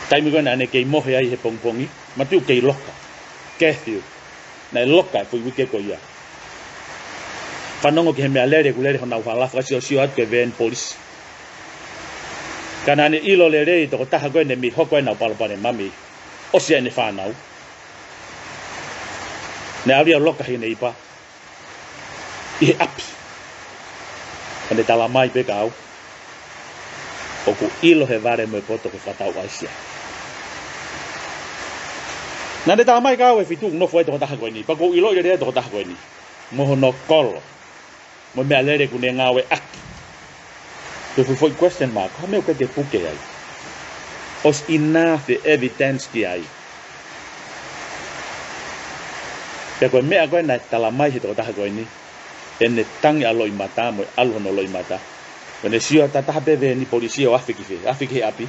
Taimi ko ē naʻa ne kei mohe ai he pongipongi, mātuʻa kei loka. Curfew. Naʻe loka e foʻi uike ko ia. Fanongo ki he meʻalele ʻoku lele honau hala, fakasiosio atu ki he veeni polisi. Ka naʻa ne ʻilo lelei e tokotaha ko ē ne mei hoko ai ʻenau palopalema, mei ʻosi ʻene fānau. Ne ʻalu ia ʻo loka heʻene ipa ʻi he ʻapi. Ka ne talamai pē kia au, ʻoku ʻilo he vale mo e poto ke fakatau ʻaisi ai. Naʻa ne talamai kia au e feituʻu ʻoku nofo ai e tokotaha ko eni, pea ʻoku ou ʻiloʻi lelei e tokotaha ko eni mo hono kolo, mo e meʻalele ʻoku ne ngāueʻaki. Ko e fuʻu foʻi question mark, ko e hā e meʻa ʻoku ʻikai ke puke ai? ʻOsi ʻi ai e evidence ki ai. Pea ko e meʻa ko ē naʻe talamai ʻe he tokotaha ko eni, ʻene tangi ʻa e loʻimata mo e ʻalu hono loʻimata, ʻo ne sio atu ʻa e taha pē veeni polisi ʻo afe ki fē, afe ki he ʻapi.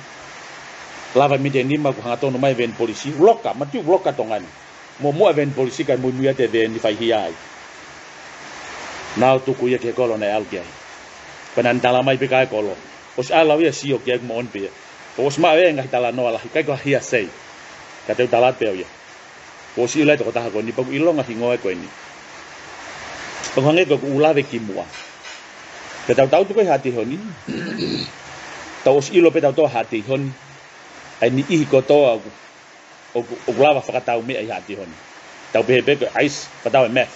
Lava miniti ʻe nima kuo hangatonu mai e veeni polisi, loka, matu loka Tonga ni. Muʻomuʻa e veeni polisi kae muimui atu e veeni faihia ai. Naʻa nau tuku ia ki he kolo naʻe ʻalu ki ai. Pea naʻa ne talamai pē kia e kolo, ʻosi ʻalu au ia ʻo sio ki ai, ʻoku moʻoni pē ia. Pea ʻosi maʻu e ngaahi talanoa lahi, ʻikai ko ha hearsay. Ka te u tala atu pē au ia. Kuo ʻosi ʻilo e tokotaha ko eni, pea ʻoku ʻilonga e hingoa ko eni. Pea ʻoku hangē ko ʻeku lave kimuʻa. Pea tau tangutu ko ē ʻi Haʻati Honi, tau ʻosi ʻilo pē tautolu ʻi Haʻati Honi ʻa e niʻihi kotoa ʻoku, ʻoku, ʻoku lava fakatau meʻa ʻi Haʻati Honi. Tau pehē pē ko e ʻaisi, fakatau e meth.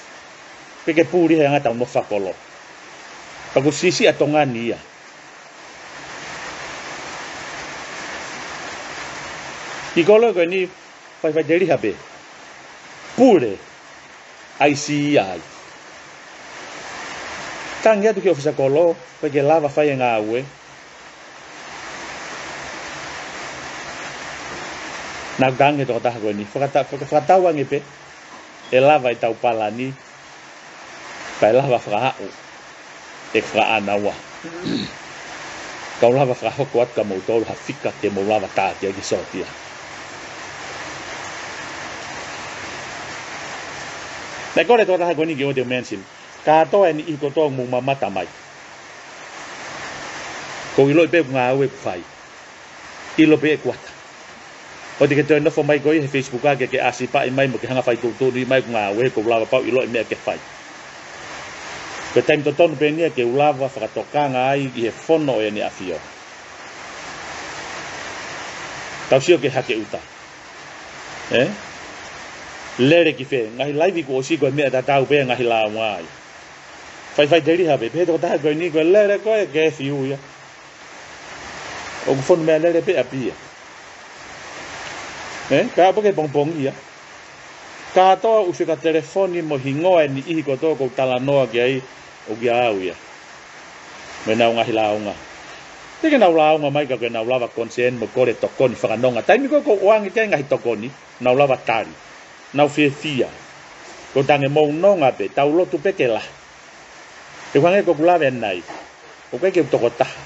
Pea ʻikai ke puli he anga ʻetau nofo fakakolo. Pea ʻoku siʻisiʻi ʻa Tonga ni ia. Kiʻi kolo ko eni, faʻifaʻiteliha pē. Pule, ʻaisi ia ai. Tangi atu ki he ʻōfisa kolo, ʻoku ʻikai ke lava fai e ngāue. Naʻa ku tangi he tokotaha ko eni, fakata-, faka-, fakatau ange pē, ʻe lava ʻetau palani, kae lava fakaaʻu ʻeku fakaʻānaua. Kau lava fakahoko atu kia moutolu ha fika ke mou lava tā ki ai ke sōtia. Naʻe kole e tokotaha ko eni ke ʻoua te u mention, kātoa e niʻihi kotoa ʻoku mou mamata mai. ʻOku ou ʻiloʻi pē ʻoku ngāue ʻoku fai. ʻIlo pē ʻe kuata. ʻOua te ke toe nofo mai koe he Facebook ā ke ke ʻasi paʻi mai mo ke hanga fai tuʻutuʻuni mai ʻoku ngāue, ʻoku ou lava pau ʻiloʻi e meʻa ke fai. Ko e taimi totonu pē eni ia ke u lava fakatokanga ai ʻi he fono ʻo ʻEne ʻAfio. Tau sio ki he Hake ʻUta. Ē? Lele ki fē, ngaahi laivi kuo ʻosi ko e meʻa tatau pē ngaahi lāunga ai. Faʻifaʻiteliha pē, pehē tokotaha ko eni ko e lele ko ē ke fiu ia. ʻOku fonu meʻalele pē ʻapi ia. Ē, ka ʻapo ke pongipongi ia. Kātoa ʻū fika telefoni mo e hingoa e niʻihi kotoa ʻoku ou talanoa ki ai, ʻoku ʻiate au ia. Mo ʻenau ngaahi lāunga. Teʻeki ke nau lāunga mai ka ko ʻenau lava concern mo kole tokoni fakanonga. Taimi ko ē ʻoku ou ʻoange ki ai e ngaahi tokoni, nau lava tali. Nau fiefia. Ko e tangi mo e nonga pē, tau lotu pē ke lahi. ʻOku hangē ko ʻeku lave ʻanenai, ʻoku ʻikai ke u tokotaha.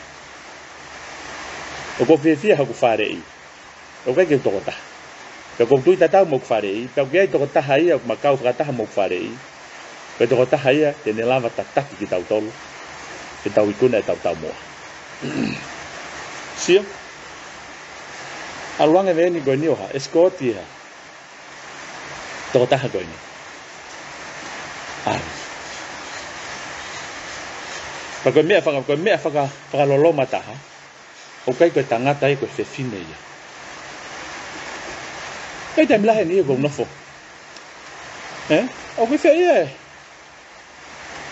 ʻOku ou fiefia hoku faleʻi. ʻOku ʻikai ke u tokotaha. Pea ʻoku ou tui tatau mo hoku faleʻi, pea ʻoku ʻi ai e tokotaha ia ʻoku ma kau fakataha mo hoku faleʻi. Ko e tokotaha ia te ne lava tataki kitautolu, ke tau ikuna ʻetau taumuʻa. Sio? ʻAlu ange e veeni ko eni ʻo ha, escort ia. Tokotaha ko eni. ʻAlu. Pea ko e meʻa faka-, ko e meʻa faka-, fakaloloma taha, ʻoku ʻikai ko e tangata ia, ko e fefine ia. ʻIkai taimi lahi eni ia ʻoku ou nofo. Ē? ʻOku ʻi fē ia e,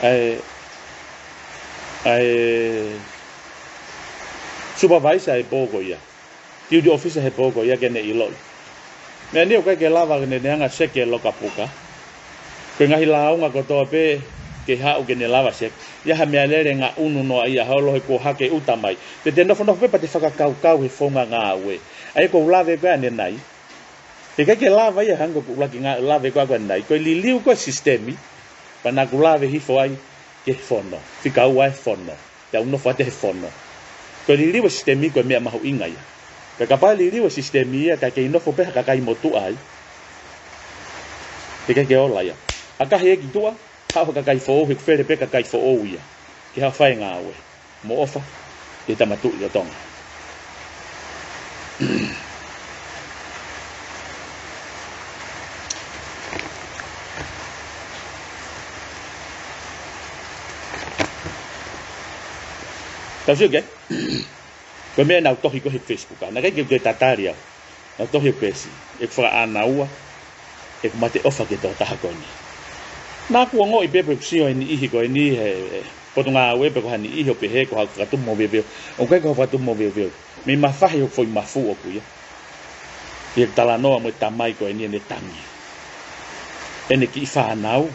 ʻa e, ʻa e supervisor he pō ko ia. Duty officer he pō ko ia ke ne ʻiloʻi. Meʻa ni ʻoku ʻikai ke lava ke ne, ne hanga ʻo seki e loka puka. Ko e ngaahi lāunga kotoa pē ke haʻu ke ne lava seki. ʻI ai ha meʻalele ngaʻunu noa ia holo he kuo Hake ʻUta mai. Te te nofonofo pē pea te fakakaukau he founga ngāue. ʻA ia ʻoku ou lave ko ē ʻanenai. He ʻikai ke lava ia hangē ko ʻeku ʻuluaki ngā-, lave ko ē ʻanenai. Ko e liliu ko ē sisitemi. Pea naʻa ku lave hifo ai ki he fono. Fika ua e fono. Te u nofo atu he fono. Ko e liliu e sisitemi ko e meʻa mahuʻinga ia. Ka kapau ʻe liliu e sisitemi ia, kae kei nofo pē ha kakai motuʻa ai. He ʻikai ke ola ia. ʻAkahi e ki tuʻa, haʻu ha kakai foʻou, he ʻoku fele pē kakai foʻou ia. Ke haʻu fai e ngāue. Mo ʻofa, ki he Tama Tuʻi ʻo Tonga. Tau sio ki ai. Ko e meʻa naʻa ku tohi ko ē he Facebook, naʻe ʻikai ke u toe tatali au. Naʻa ku tohi he peesi, ʻeku fakaʻānaua ʻeku mateʻofa ki he tokotaha ko eni. Naʻa ku ongoʻi pē pe ʻeku sio he niʻihi ko eni he, he potungāue pe ko ha niʻihi ʻo pehē ko haʻaku fakatupu moveuveu. ʻOku ʻikai ko haʻaku fakatupu moveuveu. Mei mafahi hoku foʻi mafu ʻoku ia. ʻI heʻeku talanoa mo e tamai ko eni ʻene tangi, ʻene kiʻi fānau,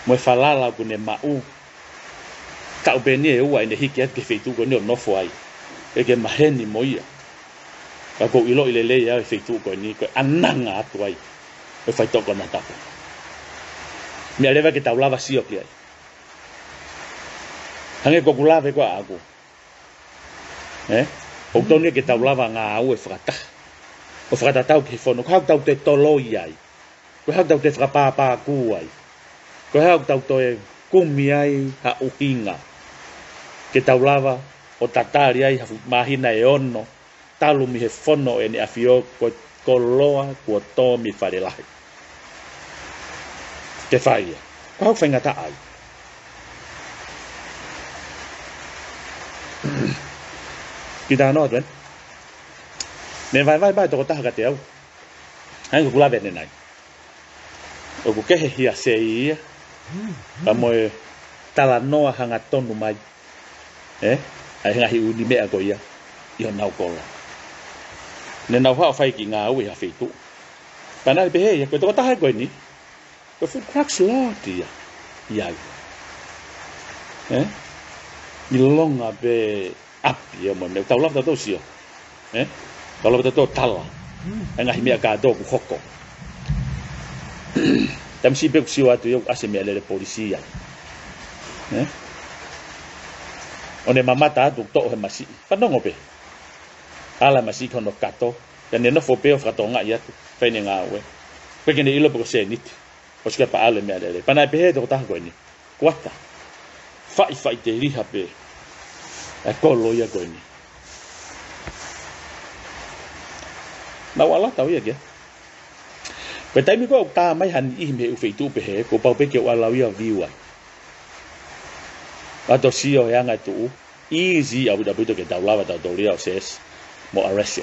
mo e falala ʻoku ne maʻu. Taʻu pē eni ʻe ua ʻene hiki atu ki he feituʻu ko eni ʻo nofo ai. ʻE ke maheni mo ia. Ka ʻoku ou ʻiloʻi lelei au e feituʻu ko eni, ko e ʻananga atu ai ʻo e faitoʻo konatapu. Meʻa leva ke tau lava sio ki ai. Hangē ko ʻeku lave ko ē ʻaʻaku. Ē? ʻOku totonu ia ke tau lava ngāue fakataha. ʻO fakatatau ki he fono. Ko e hā ʻoku tau toe toloi ai. Ko e hā ʻoku tau toe fakapāpākū ai. Ko e hā ʻoku tau toe kumi ai ha ʻuhinga. Ke tau lava ʻo tatali ai ha fuʻu māhina ʻe ono. Talu mei he fono ʻEne ʻAfio ko e koloa kuo tō mei fale lahi. Ke fai ia. Ko e hā ʻoku faingataʻa ai. Kiʻi talanoa atu eni. Meʻa vaivai pē tokotaha kiate au. Hangē ko ʻeku lave ʻanenai. ʻOku kehe hia sei ia. Pea mo e talanoa hangatonu mai. Ē? ʻA e ngaahi ʻū meʻa ko ia ʻi honau kolo. Ne nau haʻu ʻo fai e kiʻi ngāue ʻi ha feituʻu. Pea naʻe pehē ia, ko e tokotaha ko eni, ko e full crux lord ia. ʻIo. Ē? ʻIlonga pē ʻapi ia mo e meʻa. Tau lava tautolu sio. Ē? Tau lava tautolu tala. ʻA e ngaahi meʻa kātoa ʻoku hoko. Taimi siʻi pē ʻoku sio atu ia ʻoku ʻasi e meʻalele polisi ai. Ē? ʻO ne mamata atu ʻoku toʻo he masiʻi. Fanongo pē. ʻAlu e masiʻi ki hono kato. Pea ne nofo pē ʻo fakatokangaʻi atu. Fai ʻene ngāue. Pea ke ne ʻilo pe ko e sēniti. ʻOsi ko ia pea ʻalu e meʻalele. Pea naʻe pehē ʻe he tokotaha ko eni. Kuata. Faʻifaʻiteliha pē ʻa e kolo ia ko eni. Naʻa ku ʻalu atu au ia ki ai. Ko e taimi ko ē ʻoku tā mai ha niʻihi mei he ʻū feituʻu pehē, kuo pau pē ke u ʻalu au ia ʻo view ai. ʻAlu atu ʻo sio he anga e tuʻu, easy ʻaupito ʻaupito ke tau lava tautolu ia ʻo search mo arrest.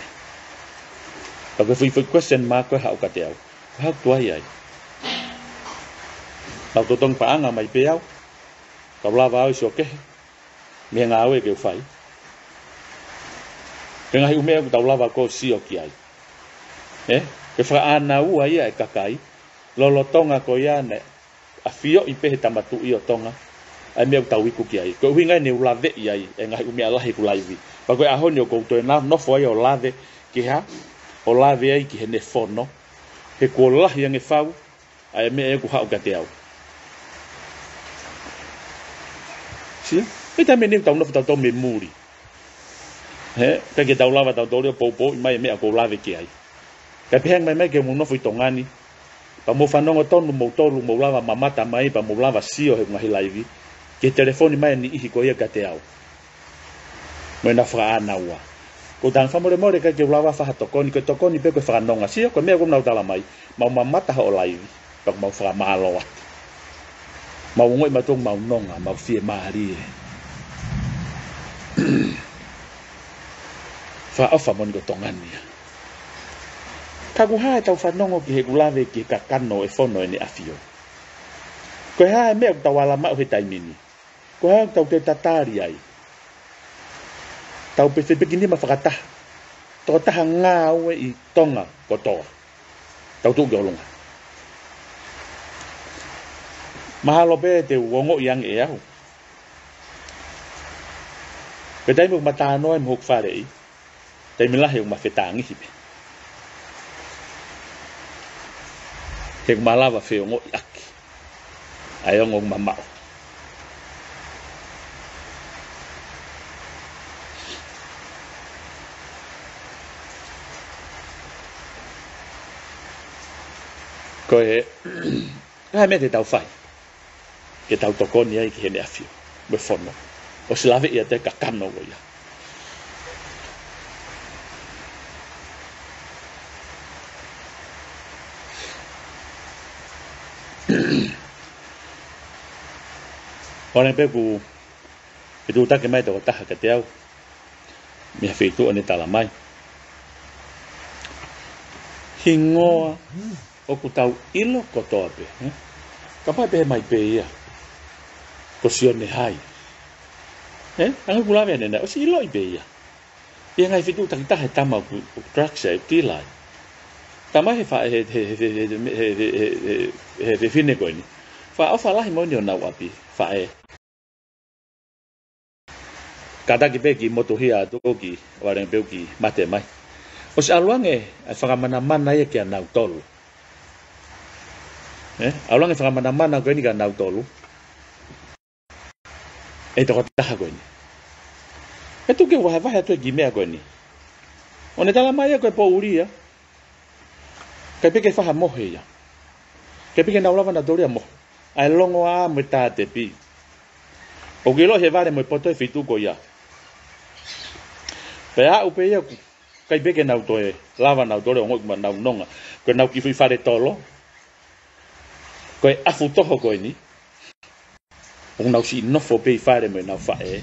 Ka ko e foʻi foʻi question mark ko ē haʻu kiate au. Ko e hā ʻoku tuai ai. Naʻa ku totongi paʻanga mai pē au. Tau lava au ʻo sio kehe. Mei he ngāue ke u fai. Ko e ngaahi ʻū meʻa ʻoku tau lava ko ē ʻo sio ki ai. Ē? Ko e fakaʻānaua ia e kakai. Lolotonga ko ia naʻe ʻafioʻi pē he Tama Tuʻi ʻo Tonga ʻa e meʻa ʻoku tau iku ki ai. Ko e ʻuhinga ia naʻa ku laveʻi ai e ngaahi ʻū meʻa lahi ʻeku laivi. Pea ko e ʻaho ni ʻoku ou toe na-, nofo ai ʻo lave ki he hā, ʻo lave ai ki heʻene fono. He kuo lahi ange fau ʻa e meʻa ʻoku haʻu kiate au. Sio? Ko e taimi eni ʻoku tau nofo tautolu mei muli. Ē? ʻIkai ke tau lava tautolu ia ʻo poupouʻi mai e meʻa ʻoku ou lave ki ai. Kae pehē ange mai mai ke mou nofo ʻi Tonga ni. Pea mou fanongo tonu moutolu, mou lava mamata mai, pea mou lava sio he ngaahi laivi. Ke telefoni mai e niʻihi ko ia kiate au. Mo ʻenau fakaʻānaua. Ko e tanga fakamolemole ʻikai ke u lava fai ha tokoni, ko e tokoni pē ko e fakanonga. Sio, ko e meʻa ʻoku nau tala mai. Mau mamata hoʻo laivi. Pea mau fakamālō atu. Mau ongoʻi mautolu mau nonga, mau fiemālie. Fakaʻofa moʻoni ko Tonga ni ia. Ka ko e hā ʻetau fanongo ki heʻeku lave ki he kakano e fono ʻEne ʻAfio. Ko e hā e meʻa ʻoku tau ala maʻu he taimi ni. Ko e hā ʻoku tau toe tatali ai. Tau pē fepeki nima fakataha. Tokotaha ngāue ʻi Tonga kotoa. Tau tuʻu ki ʻolunga. Mahalo pē te u ongoʻi ange ʻe au. Ko e taimi ʻoku ma talanoa ai mo hoku faleʻi. Taimi lahi ʻoku ma fetāngihi pē. He ʻoku ma lava feongoʻiʻaki ʻa e ongo ʻoku ma maʻu. Ko e, ko e hā e meʻa te tau fai ke tau tokoni ai ki heʻene ʻAfio mo e fono. ʻOsi laveʻi ʻa e kakano ko ia. ʻOku ou pehē ʻoku Fetuʻutaki mai tokotaha kiate au mei ha feituʻu ʻo ne tala mai. Hingoa ʻoku tau ʻilo kotoa pē, ē? Kapau ʻe pehē mai pē ia ko Sione Hai, ē? Anga ʻeku lave ʻanenai, ʻosi ʻiloʻi pē ia. ʻI he ngaahi fetuʻutaki taha he tama ʻoku, ʻoku drugs ʻa e tila ai. Tama he fa-, he, he fefine ko eni. Fakaʻofa lahi moʻoni honau ʻapi, faʻē. Kātaki pē ki motuhia atu ki, ʻo ʻalu ange pē ki mate mai. ʻOsi ʻalu ange ʻa e fakamanamana ia kia nautolu. Ē? ʻAlu ange fakamanamana ko eni kia nautolu. ʻE tokotaha ko eni. ʻE tuku ke vahevahe atu e kiʻi meʻa ko eni. ʻO ne tala mai ia ko e poʻuli ia. ʻIkai pē ke faʻa mohe ia. ʻIkai pē ke nau lava nautolu ia mohe. ʻA e longoaʻa mo e tātepi. ʻOku ʻiloʻi he vale mo e poto e feituʻu ko ia. Pea aʻu pē ia ʻoku ʻikai pē ke nau toe lava nautolu ʻo ongoʻi kuo nau nonga. Ko ʻenau kiʻi foʻi fale tolo. Ko e ʻafu toho ko eni. ʻOku nau siʻi nofo pē ʻi fale mo ʻenau faʻē.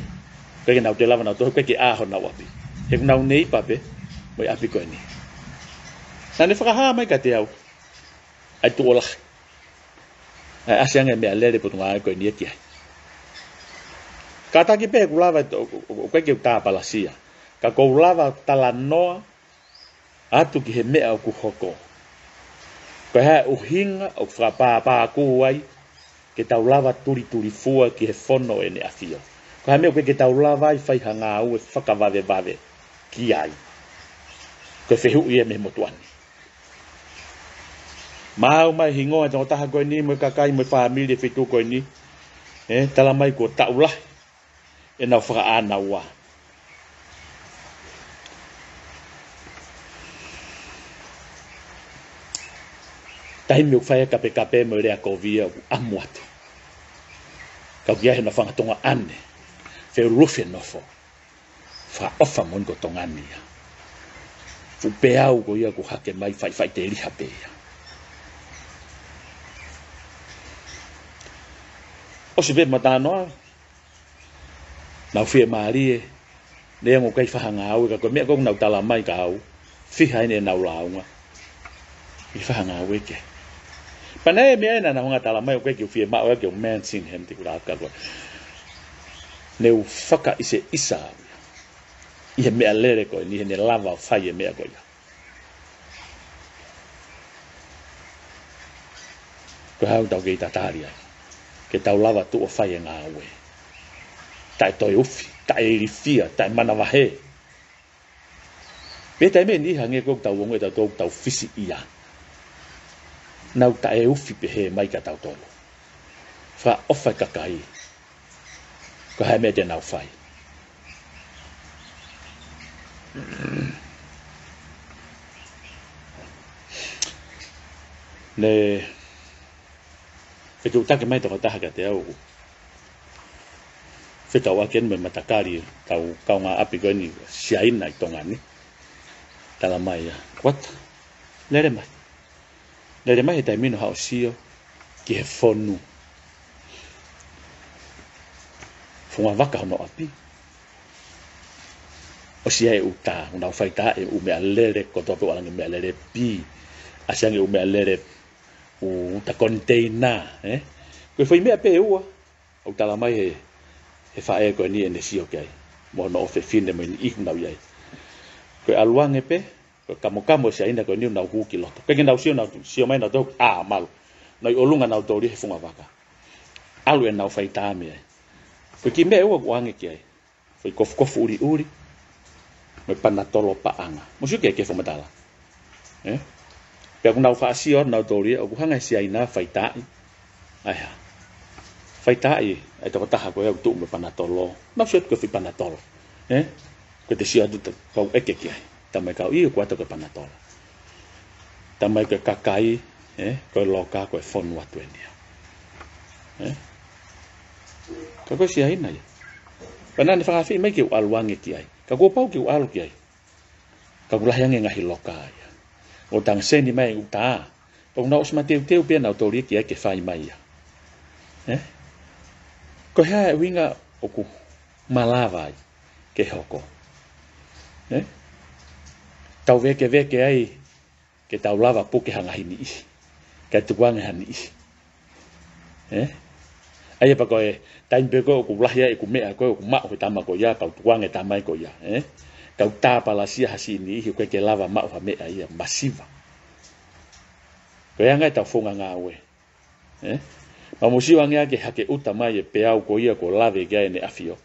ʻIkai ke nau toe lava nautolu, ʻikai ke ʻā honau ʻapi. He ʻoku nau neighbour pē mo e ʻapi ko eni. Naʻa ne fakahā mai kiate au ʻa e tuʻo lahi ʻa e ʻasi ange e meʻalele potungāue ko eni ia ki ai. Kātaki pē ʻeku lava ʻo, ʻo, ʻo, ʻikai ke u tāpalasia. Ka ʻoku ou lava talanoa atu ki he meʻa ʻoku hoko. Ko e hā e ʻuhinga ʻoku fakapāpākū ai ke tau lava tulitulifua ki he fono ʻEne ʻAfio. Ko e hā e meʻa ʻoku ʻikai ke tau lava ai fai ha ngāue fakavavevave ki ai. Ko e fehuʻi ia mei he motuʻa ni. Maau mai hingoa e tokotaha ko eni mo e kakai mo e fāmili e feituʻu ko eni. Ē, tala mai kuo taʻu lahi ʻenau fakaʻānaua. Taimi ʻoku fai ai e kapekape mo e lea kovi ia ʻoku ʻamu atu. Ka ʻoku ʻi ai hona fanga Tonga ʻane. Feʻulufi e nofo. Fakaʻofa moʻoni ko Tonga ni ia. Fuʻu peau ko ia ʻoku hake mai faʻifaʻiteliha pē ia. ʻOsi pē matānoa. Nau fiemālie, neongo ʻikai fai ha ngāue, ka ko e meʻa ko ē ʻoku nau tala mai kia au, fiha eni ʻenau lāunga. ʻIkai fai ha ngāue ke. Pea naʻe meʻa ena naʻa nau hanga tala mai ʻoku ʻikai ke u fiemaʻu ia ke u mention him te kula aka ko ē. Ne u fakaʻiseʻisa au ia. ʻI he meʻalele ko eni, heʻene lava ʻo fai e meʻa ko ia. Ko e hā ʻoku tau kei tatali ai. Ke tau lava tuʻu ʻo fai e ngāue. Taʻe toe ufi, taʻe ilifia, taʻe manavahē. Pea taimi ʻe niʻihi hangē ko ē ʻoku tau ongoʻi ʻe tautolu ʻoku tau fisiʻia. Nau taʻe ufi pehē mai kia tautolu. Fakaʻofa e kakai. Ko e hā e meʻa te nau fai. Ne fetuʻutaki mai tokotaha kiate au. Fekauʻaki eni mo e matakali ʻetau kaungāʻapi ko eni Siaina ʻi Tonga ni. Tala mai ia. Kuata. Lele mai. Lele mai he taimi ni ʻo haʻu ʻo sio ki he fonu. Funga vaka hono ʻapi. ʻOsi ʻi ai e ʻū tā, ʻū nau faitaaʻi e ʻū meʻalele, kotoa pē ʻū ʻalu ange meʻalele pī. ʻAsi ange ʻū meʻalele, ʻū tā koniteina, ē? Ko e foʻi meʻa pē ʻe ua ʻoku tala mai he, he faʻē ko eni ʻene sio ki ai. Mo hono ʻofefine mo e niʻihi ʻoku nau ʻi ai. Ko e ʻalu ange pē, ko e kamokamo ʻo Siaina ko eni ʻoku nau hū ki loto. ʻIkai ke nau sio, nau sio mai nautolu, ʻā, malu. Nau ʻi ʻolunga nautolu he funga vaka. ʻAlu ʻenau faitā mei ai. Ko e kiʻi meʻa ʻe ua ʻoku ʻoange ki ai. Foʻi kofukofu ʻuliʻuli. Mo e panatolo paʻanga. Mou sio ki ai ki he fakamatala. Ē? Pea ʻoku nau faʻa sio nautolu ia, ʻoku hanga ʻe Siaina ʻo faitaaʻi. ʻAi hā. Faitaaʻi, ʻa e tokotaha ko ē ʻoku tuʻu mo e panatolo. Nau sio atu ki he foʻi panatolo. Ē? Ko ʻete sio atu te kau ʻeke ki ai. Tala mai kau ʻio ʻoku ʻatu ko e panatolo. Tala mai ko e kakai, ē? Ko e loka, ko e fonu atu eni ia. Ē? Ka ko e Siaina ia. Pea naʻa ne fakaafeʻi mai ke u ʻalu ange ki ai. Ka kuo pau ke u ʻalu ki ai. Ka ʻoku lahi ange ngaahi loka ia. ʻO tanga seni mai ʻū tā. Pea ʻoku nau ʻosi mateuteu pē nautolu ia ki ai ke fai mai ia. Ē? Ko e hā e ʻuhinga ʻoku malava ai ke hoko. Ē? Tau vekeveke ai ke tau lava puke ha ngaahi niʻihi, kae tukuange ha niʻihi. Ē? ʻA ia pea ko e taimi pē ko ē ʻoku lahi ai ʻeku meʻa ko ē ʻoku maʻu he tama ko ia, kau tukuange tama ia ko ia. Ē? Kau tāpalasia ha siʻi niʻihi ʻoku ʻikai ke lava maʻu ha meʻa ia, masiva. Ko e anga ia ʻetau founga ngāue. Ē? Pea mou sio ange ʻa e hake ʻuta mai e peau ko ia kuo lave ki ai ʻEne ʻAfio.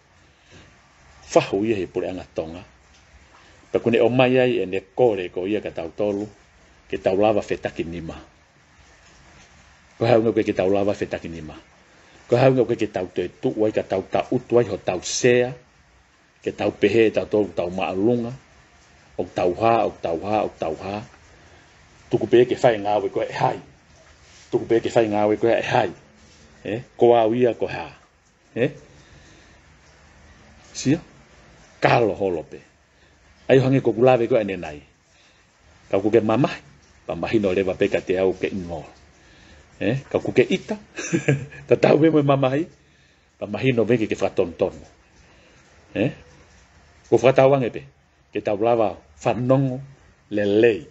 Fahu ia he puleʻanga Tonga. Pea kuo ne ʻomai ai ʻene kole ko ia kia tautolu, ke tau lava fetakinima. Ko e hā e ʻuhinga ʻoku ʻikai ke tau lava fetakinima? Ko e hā e ʻuhinga ʻoku ʻikai ke tau toe tuʻu ai ka tau tangutu ai hotau sea, ke tau pehē ʻe tautolu ʻoku tau māʻolunga, ʻoku tau hā, ʻoku tau hā, ʻoku tau hā. Tuku pē ke fai e ngāue ko ē ʻe hai. Tuku pē ke fai e ngāue ko ē ʻe hai. Ē? Ko au ia ko e hā? Ē? Sio? Kalo holo pē. ʻA ia ʻo hangē ko ʻeku lave ko ē ʻanenai. Kapau ʻoku ke mamahi, pea mahino leva pē kiate au ʻoku ke involve. Ē? Kapau ʻoku ke ʻita, tatau pē mo e mamahi, pea mahino pē ke ke fakatonutonu. Ē? Ko e fakatauange pē ke tau lava fanongo lelei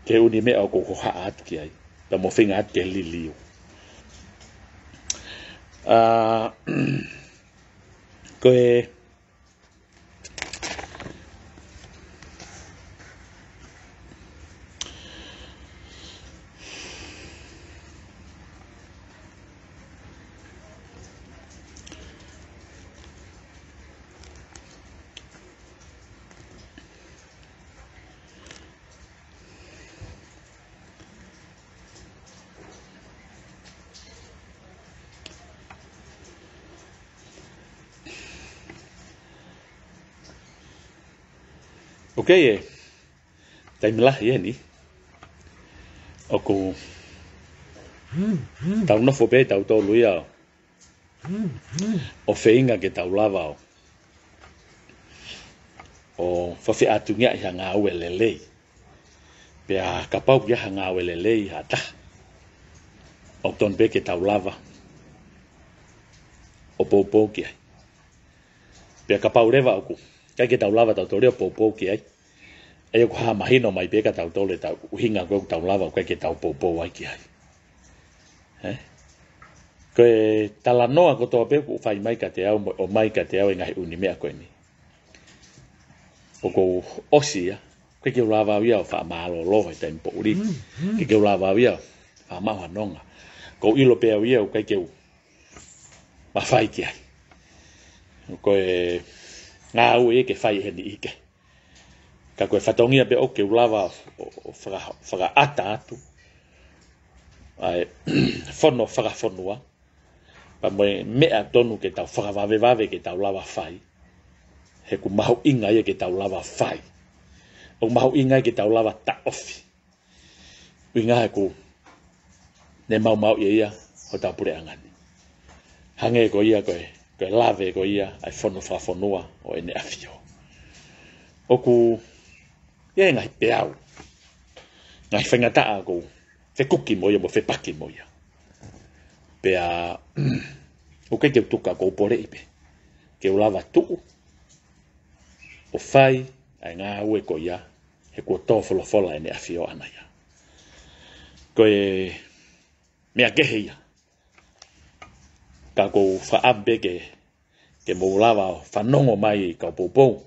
ki he ʻū meʻa ʻoku ou hohaʻa atu ki ai, pea mo feinga atu ke liliu. ʻA, ko e ʻOku ʻi ai e taimi lahi ʻeni ʻoku tau nofo pē tautolu ia ʻo feinga ke tau lava ʻo, ʻo fakafeʻātungiaʻi ha ngāue lelei. Pea kapau ʻoku ʻi ai ha ngāue lelei ha taha, ʻoku tonu pē ke tau lava ʻo poupou ki ai. Pea kapau leva ʻoku ʻikai ke tau lava tautolu ia ʻo poupou ki ai, ʻa ia ʻoku hā mahino mai pē kia tautolu ʻetau ʻuhinga ko ē ʻoku tau lava ʻoku ʻikai ke tau poupou ai ki ai. Ē? Ko e talanoa kotoa pē ʻoku fai mai kiate au, mo ʻomai kiate au e ngaahi ʻū meʻa ko eni, ʻoku ou ʻosi ia, ʻikai ke u lava au ia ʻo faʻa mālōlō he taimi poʻuli. ʻIkai ke u lava au ia ʻo faʻa maʻu ha nonga. ʻOku ou ʻilo pē au ia ʻoku ʻikai ke u mafai ki ai. Ko e ngāue ia ke fai ʻe he niʻihi kehe. Ka ko e fatongia pē ʻoku ou lava ʻo, ʻo faka-, fakaʻata atu ʻa e fono fakafonua, pea mo e meʻa tonu ke tau fakavavevave ke tau lava fai. He ʻoku mahuʻinga ia ke tau lava fai. ʻOku mahuʻinga ia ke tau lava taʻofi. ʻUhinga he ʻoku ne maumauʻi ia hotau puleʻanga ni. Hangē ko ia ko e, ko e lave ko ia ʻa e fono fakafonua ʻo ʻEne ʻAfio. ʻOku ʻi ai e ngaahi peau, ngaahi faingataʻa ʻoku ou fekuki mo ia mo fepaki mo ia. Pea ʻoku ʻikai ke u tuka, ʻoku ou poleʻi pē ke u lava tuʻu ʻo fai ʻa e ngāue ko ia, he kuo tō folofola ʻEne ʻAfio ʻaʻana ia. Ko e meʻa kehe ia. Ka ʻoku ou fakaʻamu pē ke, ke mou lava ʻo fanongo mai kau poupou.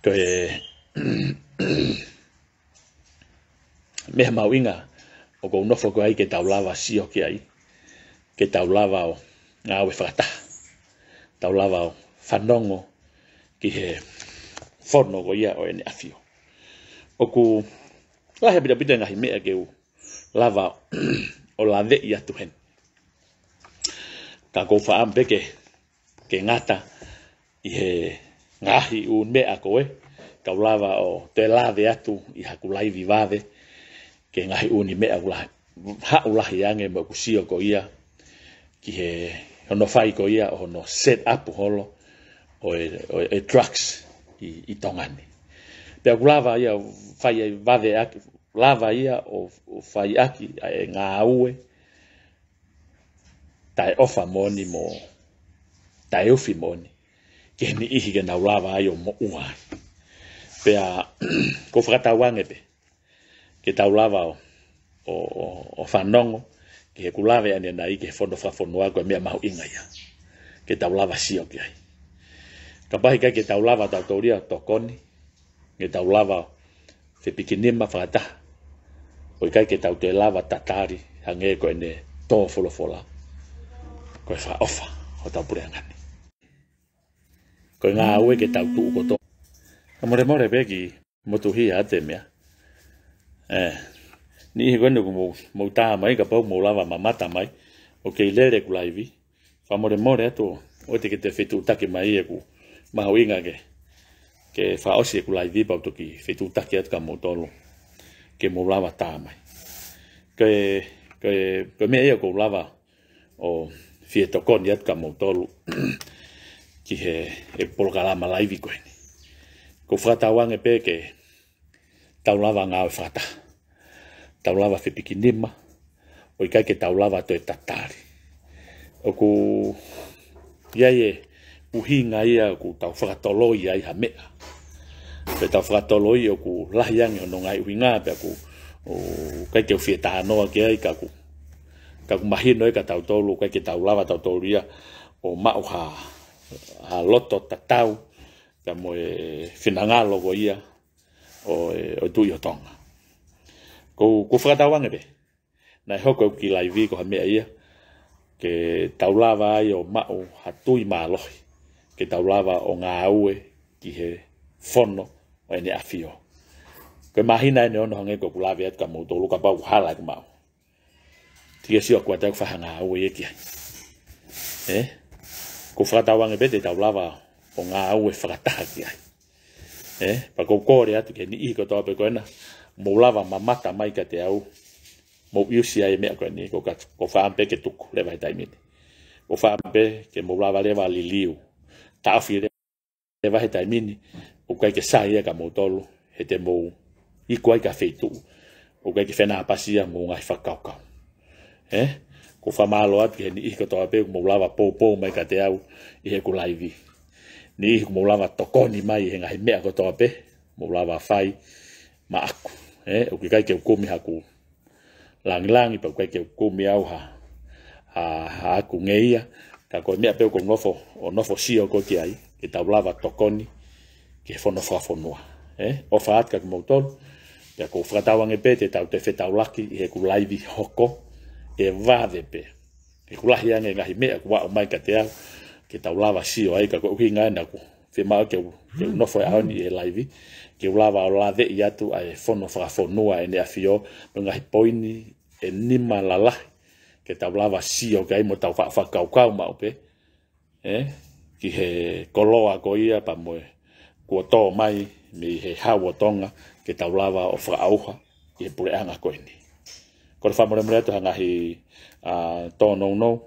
Ko e meʻa mahuʻinga ʻoku ou nofo ko ē ai ke tau lava sio ki ai, ke tau lava ʻo ngāue fakataha, tau lava ʻo fanongo ki he fono ko ia ʻo ʻEne ʻAfio. ʻOku lahi ʻaupito e ngaahi meʻa ke u lava ʻo laveʻi atu heni. Ka ʻoku ou fakaʻamu pē ke, ke ngata ʻi he ngaahi ʻū meʻa ko ē, kau lava ʻo toe lave atu ʻi haku laivi vave, ki he ngaahi ʻū meʻa ʻoku lahi, haʻu lahi ange mo ʻeku sio ko ia, ki he hono fai ko ia ʻo hono set up holo ʻo e, ʻo e drugs ʻi, ʻi Tonga ni. Pea ʻoku lava ia ʻo fai ai vave ʻaki, lava ia ʻo, ʻo fai ʻaki ʻa e ngāue taʻeʻofa moʻoni mo taʻeufi moʻoni ki he niʻihi ke nau lava ai ʻo moʻua ai. Pea ʻoku ou fakatauange pē ke tau lava ʻo, ʻo, ʻo, ʻo fanongo ki heʻeku lave ʻanenai ki he fono fakafonua, ko e meʻa mahuʻinga ia ke tau lava sio ki ai. Kapau ʻikai ke tau lava tautolu ia ʻo tokoni, ke tau lava ʻo fepikinima fakataha, ʻoku ʻikai ke tau toe lava tatali hangē ko ʻene tō folofola, ko e fakaʻofa ʻo tau puleʻanga ni. Ko e ngāue ke tau tuʻu kotoa. Ka molemole pē ki motuhia ʻa e meʻa. ʻE, niʻihi ko eni ʻoku mou, mou tā mai, kapau mou lava mamata mai ʻoku kei lele ʻeku laivi, fakamolemole atu, ʻoua te ke toe fetuʻutaki mai, ʻoku mahuʻinga ke, ke fakaʻosi ʻeku laivi pea u toki fetuʻutaki atu kia moutolu ke mou lava tā mai. Ko e, ko e, ko e meʻa ia ʻoku ou lava ʻo fie tokoni atu kia moutolu ki he, he polokalama laivi ko eni. ʻOku ou fakatauange pē ke tau lava ngāue fakataha, tau lava fepikinima, ʻoku ʻikai ke tau lava toe tatali. ʻOku ʻi ai e ʻuhinga ia ʻoku tau fakatoloi ai ha meʻa. Pea tau fakatoloi ʻoku lahi ange hono ngaahi ʻuhinga, pea ʻoku, ʻoku ʻikai ke u fie talanoa ki ai, ka ʻoku, ka ʻoku mahino ia kia tautolu, ʻoku ʻikai ke tau lava tautolu ia ʻo maʻu ha, ha loto tatau pea mo e finangalo ko ia ʻo e, ʻo e Tuʻi ʻo Tonga. ʻOku ou, ʻoku ou fakatauange pē naʻe hoko ʻeku kiʻi laivi ko ha meʻa ia ke tau lava ai ʻo maʻu ha tui mālohi ke tau lava ʻo ngāue ki he fono ʻo ʻEne ʻAfio. Ko e māhina ʻeni ʻe ono hangē ko ʻeku lave atu kia moutolu, kapau ʻoku hala ʻeku maʻu, te ke sio ʻoku ʻikai te u fai ha ngāue ia ki ai. ʻE? ʻOku ou fakatauange pē te tau lava ʻo ngāue fakataha ki ai. ʻE? Pea ʻoku ou kole atu ki he niʻihi kotoa pē ko ena, mou lava mamata mai kiate au, mou ʻiusi ai e meʻa ko eni, ʻoku ou ka-, ʻoku ou fakaʻamu pē ke tuku leva he taimi ni. ʻOku ou fakaʻamu pē ke mou lava leva liliu, taʻofi leva he taimi ni, ʻoku ʻikai ke sai ia kia moutolu, he te mou iku ai ki ha feituʻu ʻoku ʻikai ke fenāpasi ia mo e ngaahi fakakaukau. ʻE? ʻOku ou fakamālō atu ki he niʻihi kotoa pē ʻoku mou lava poupou mai kiate au ʻi heʻeku laivi. Niʻihi ʻoku mou lava tokoni mai he ngaahi meʻa kotoa pē ʻoku mou lava fai maʻaku. ʻE? ʻOku ʻikai ke u kumi haku langilangi, pea ʻoku ʻikai ke u kumi au ha, ha, haʻaku ngeia, ka ko e meʻa pē ʻoku ou nofo, ʻo nofo sio ko ē ki ai, ke tau lava tokoni ki he fono fakafonua. ʻE? ʻOfa atu kia kimoutolu, pea ʻoku ou fakatauange pē te tau toe fetaulaki ʻi heʻeku laivi hoko, ʻe vave pē. ʻOku lahi ange e ngaahi meʻa ʻoku aʻu mai kiate au, ke tau lava sio ai, ka ko e ʻuhinga ena ʻoku fiemaʻu ke u, ke u nofo he ʻaho ni ʻi he laivi, ke u lava ʻo laveʻi atu ʻa e fono fakafonua ʻEne ʻAfio, mo e ngaahi poini ʻe nima lalahi, ke tau lava sio ki ai mo tau fa-, fakakaukau maʻu pē, ʻe? Ki he koloa ko ia pea mo e kuo tō mai mei he Hau ʻo Tonga, ke tau lava ʻo fakaʻauha ki he puleʻanga ko eni. Kole fakamolemole atu ha ngaahi, ʻa, tōnounou,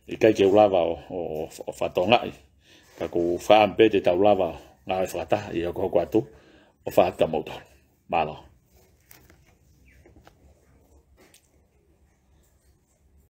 ʻikai ke u lava ʻo, ʻo, ʻo, ʻo fakatokangaʻi, ka ʻoku ou fakaʻamu pē te tau lava ngāue fakataha ʻi he hokohoko atu, ʻofa atu kia moutolu. Mālō.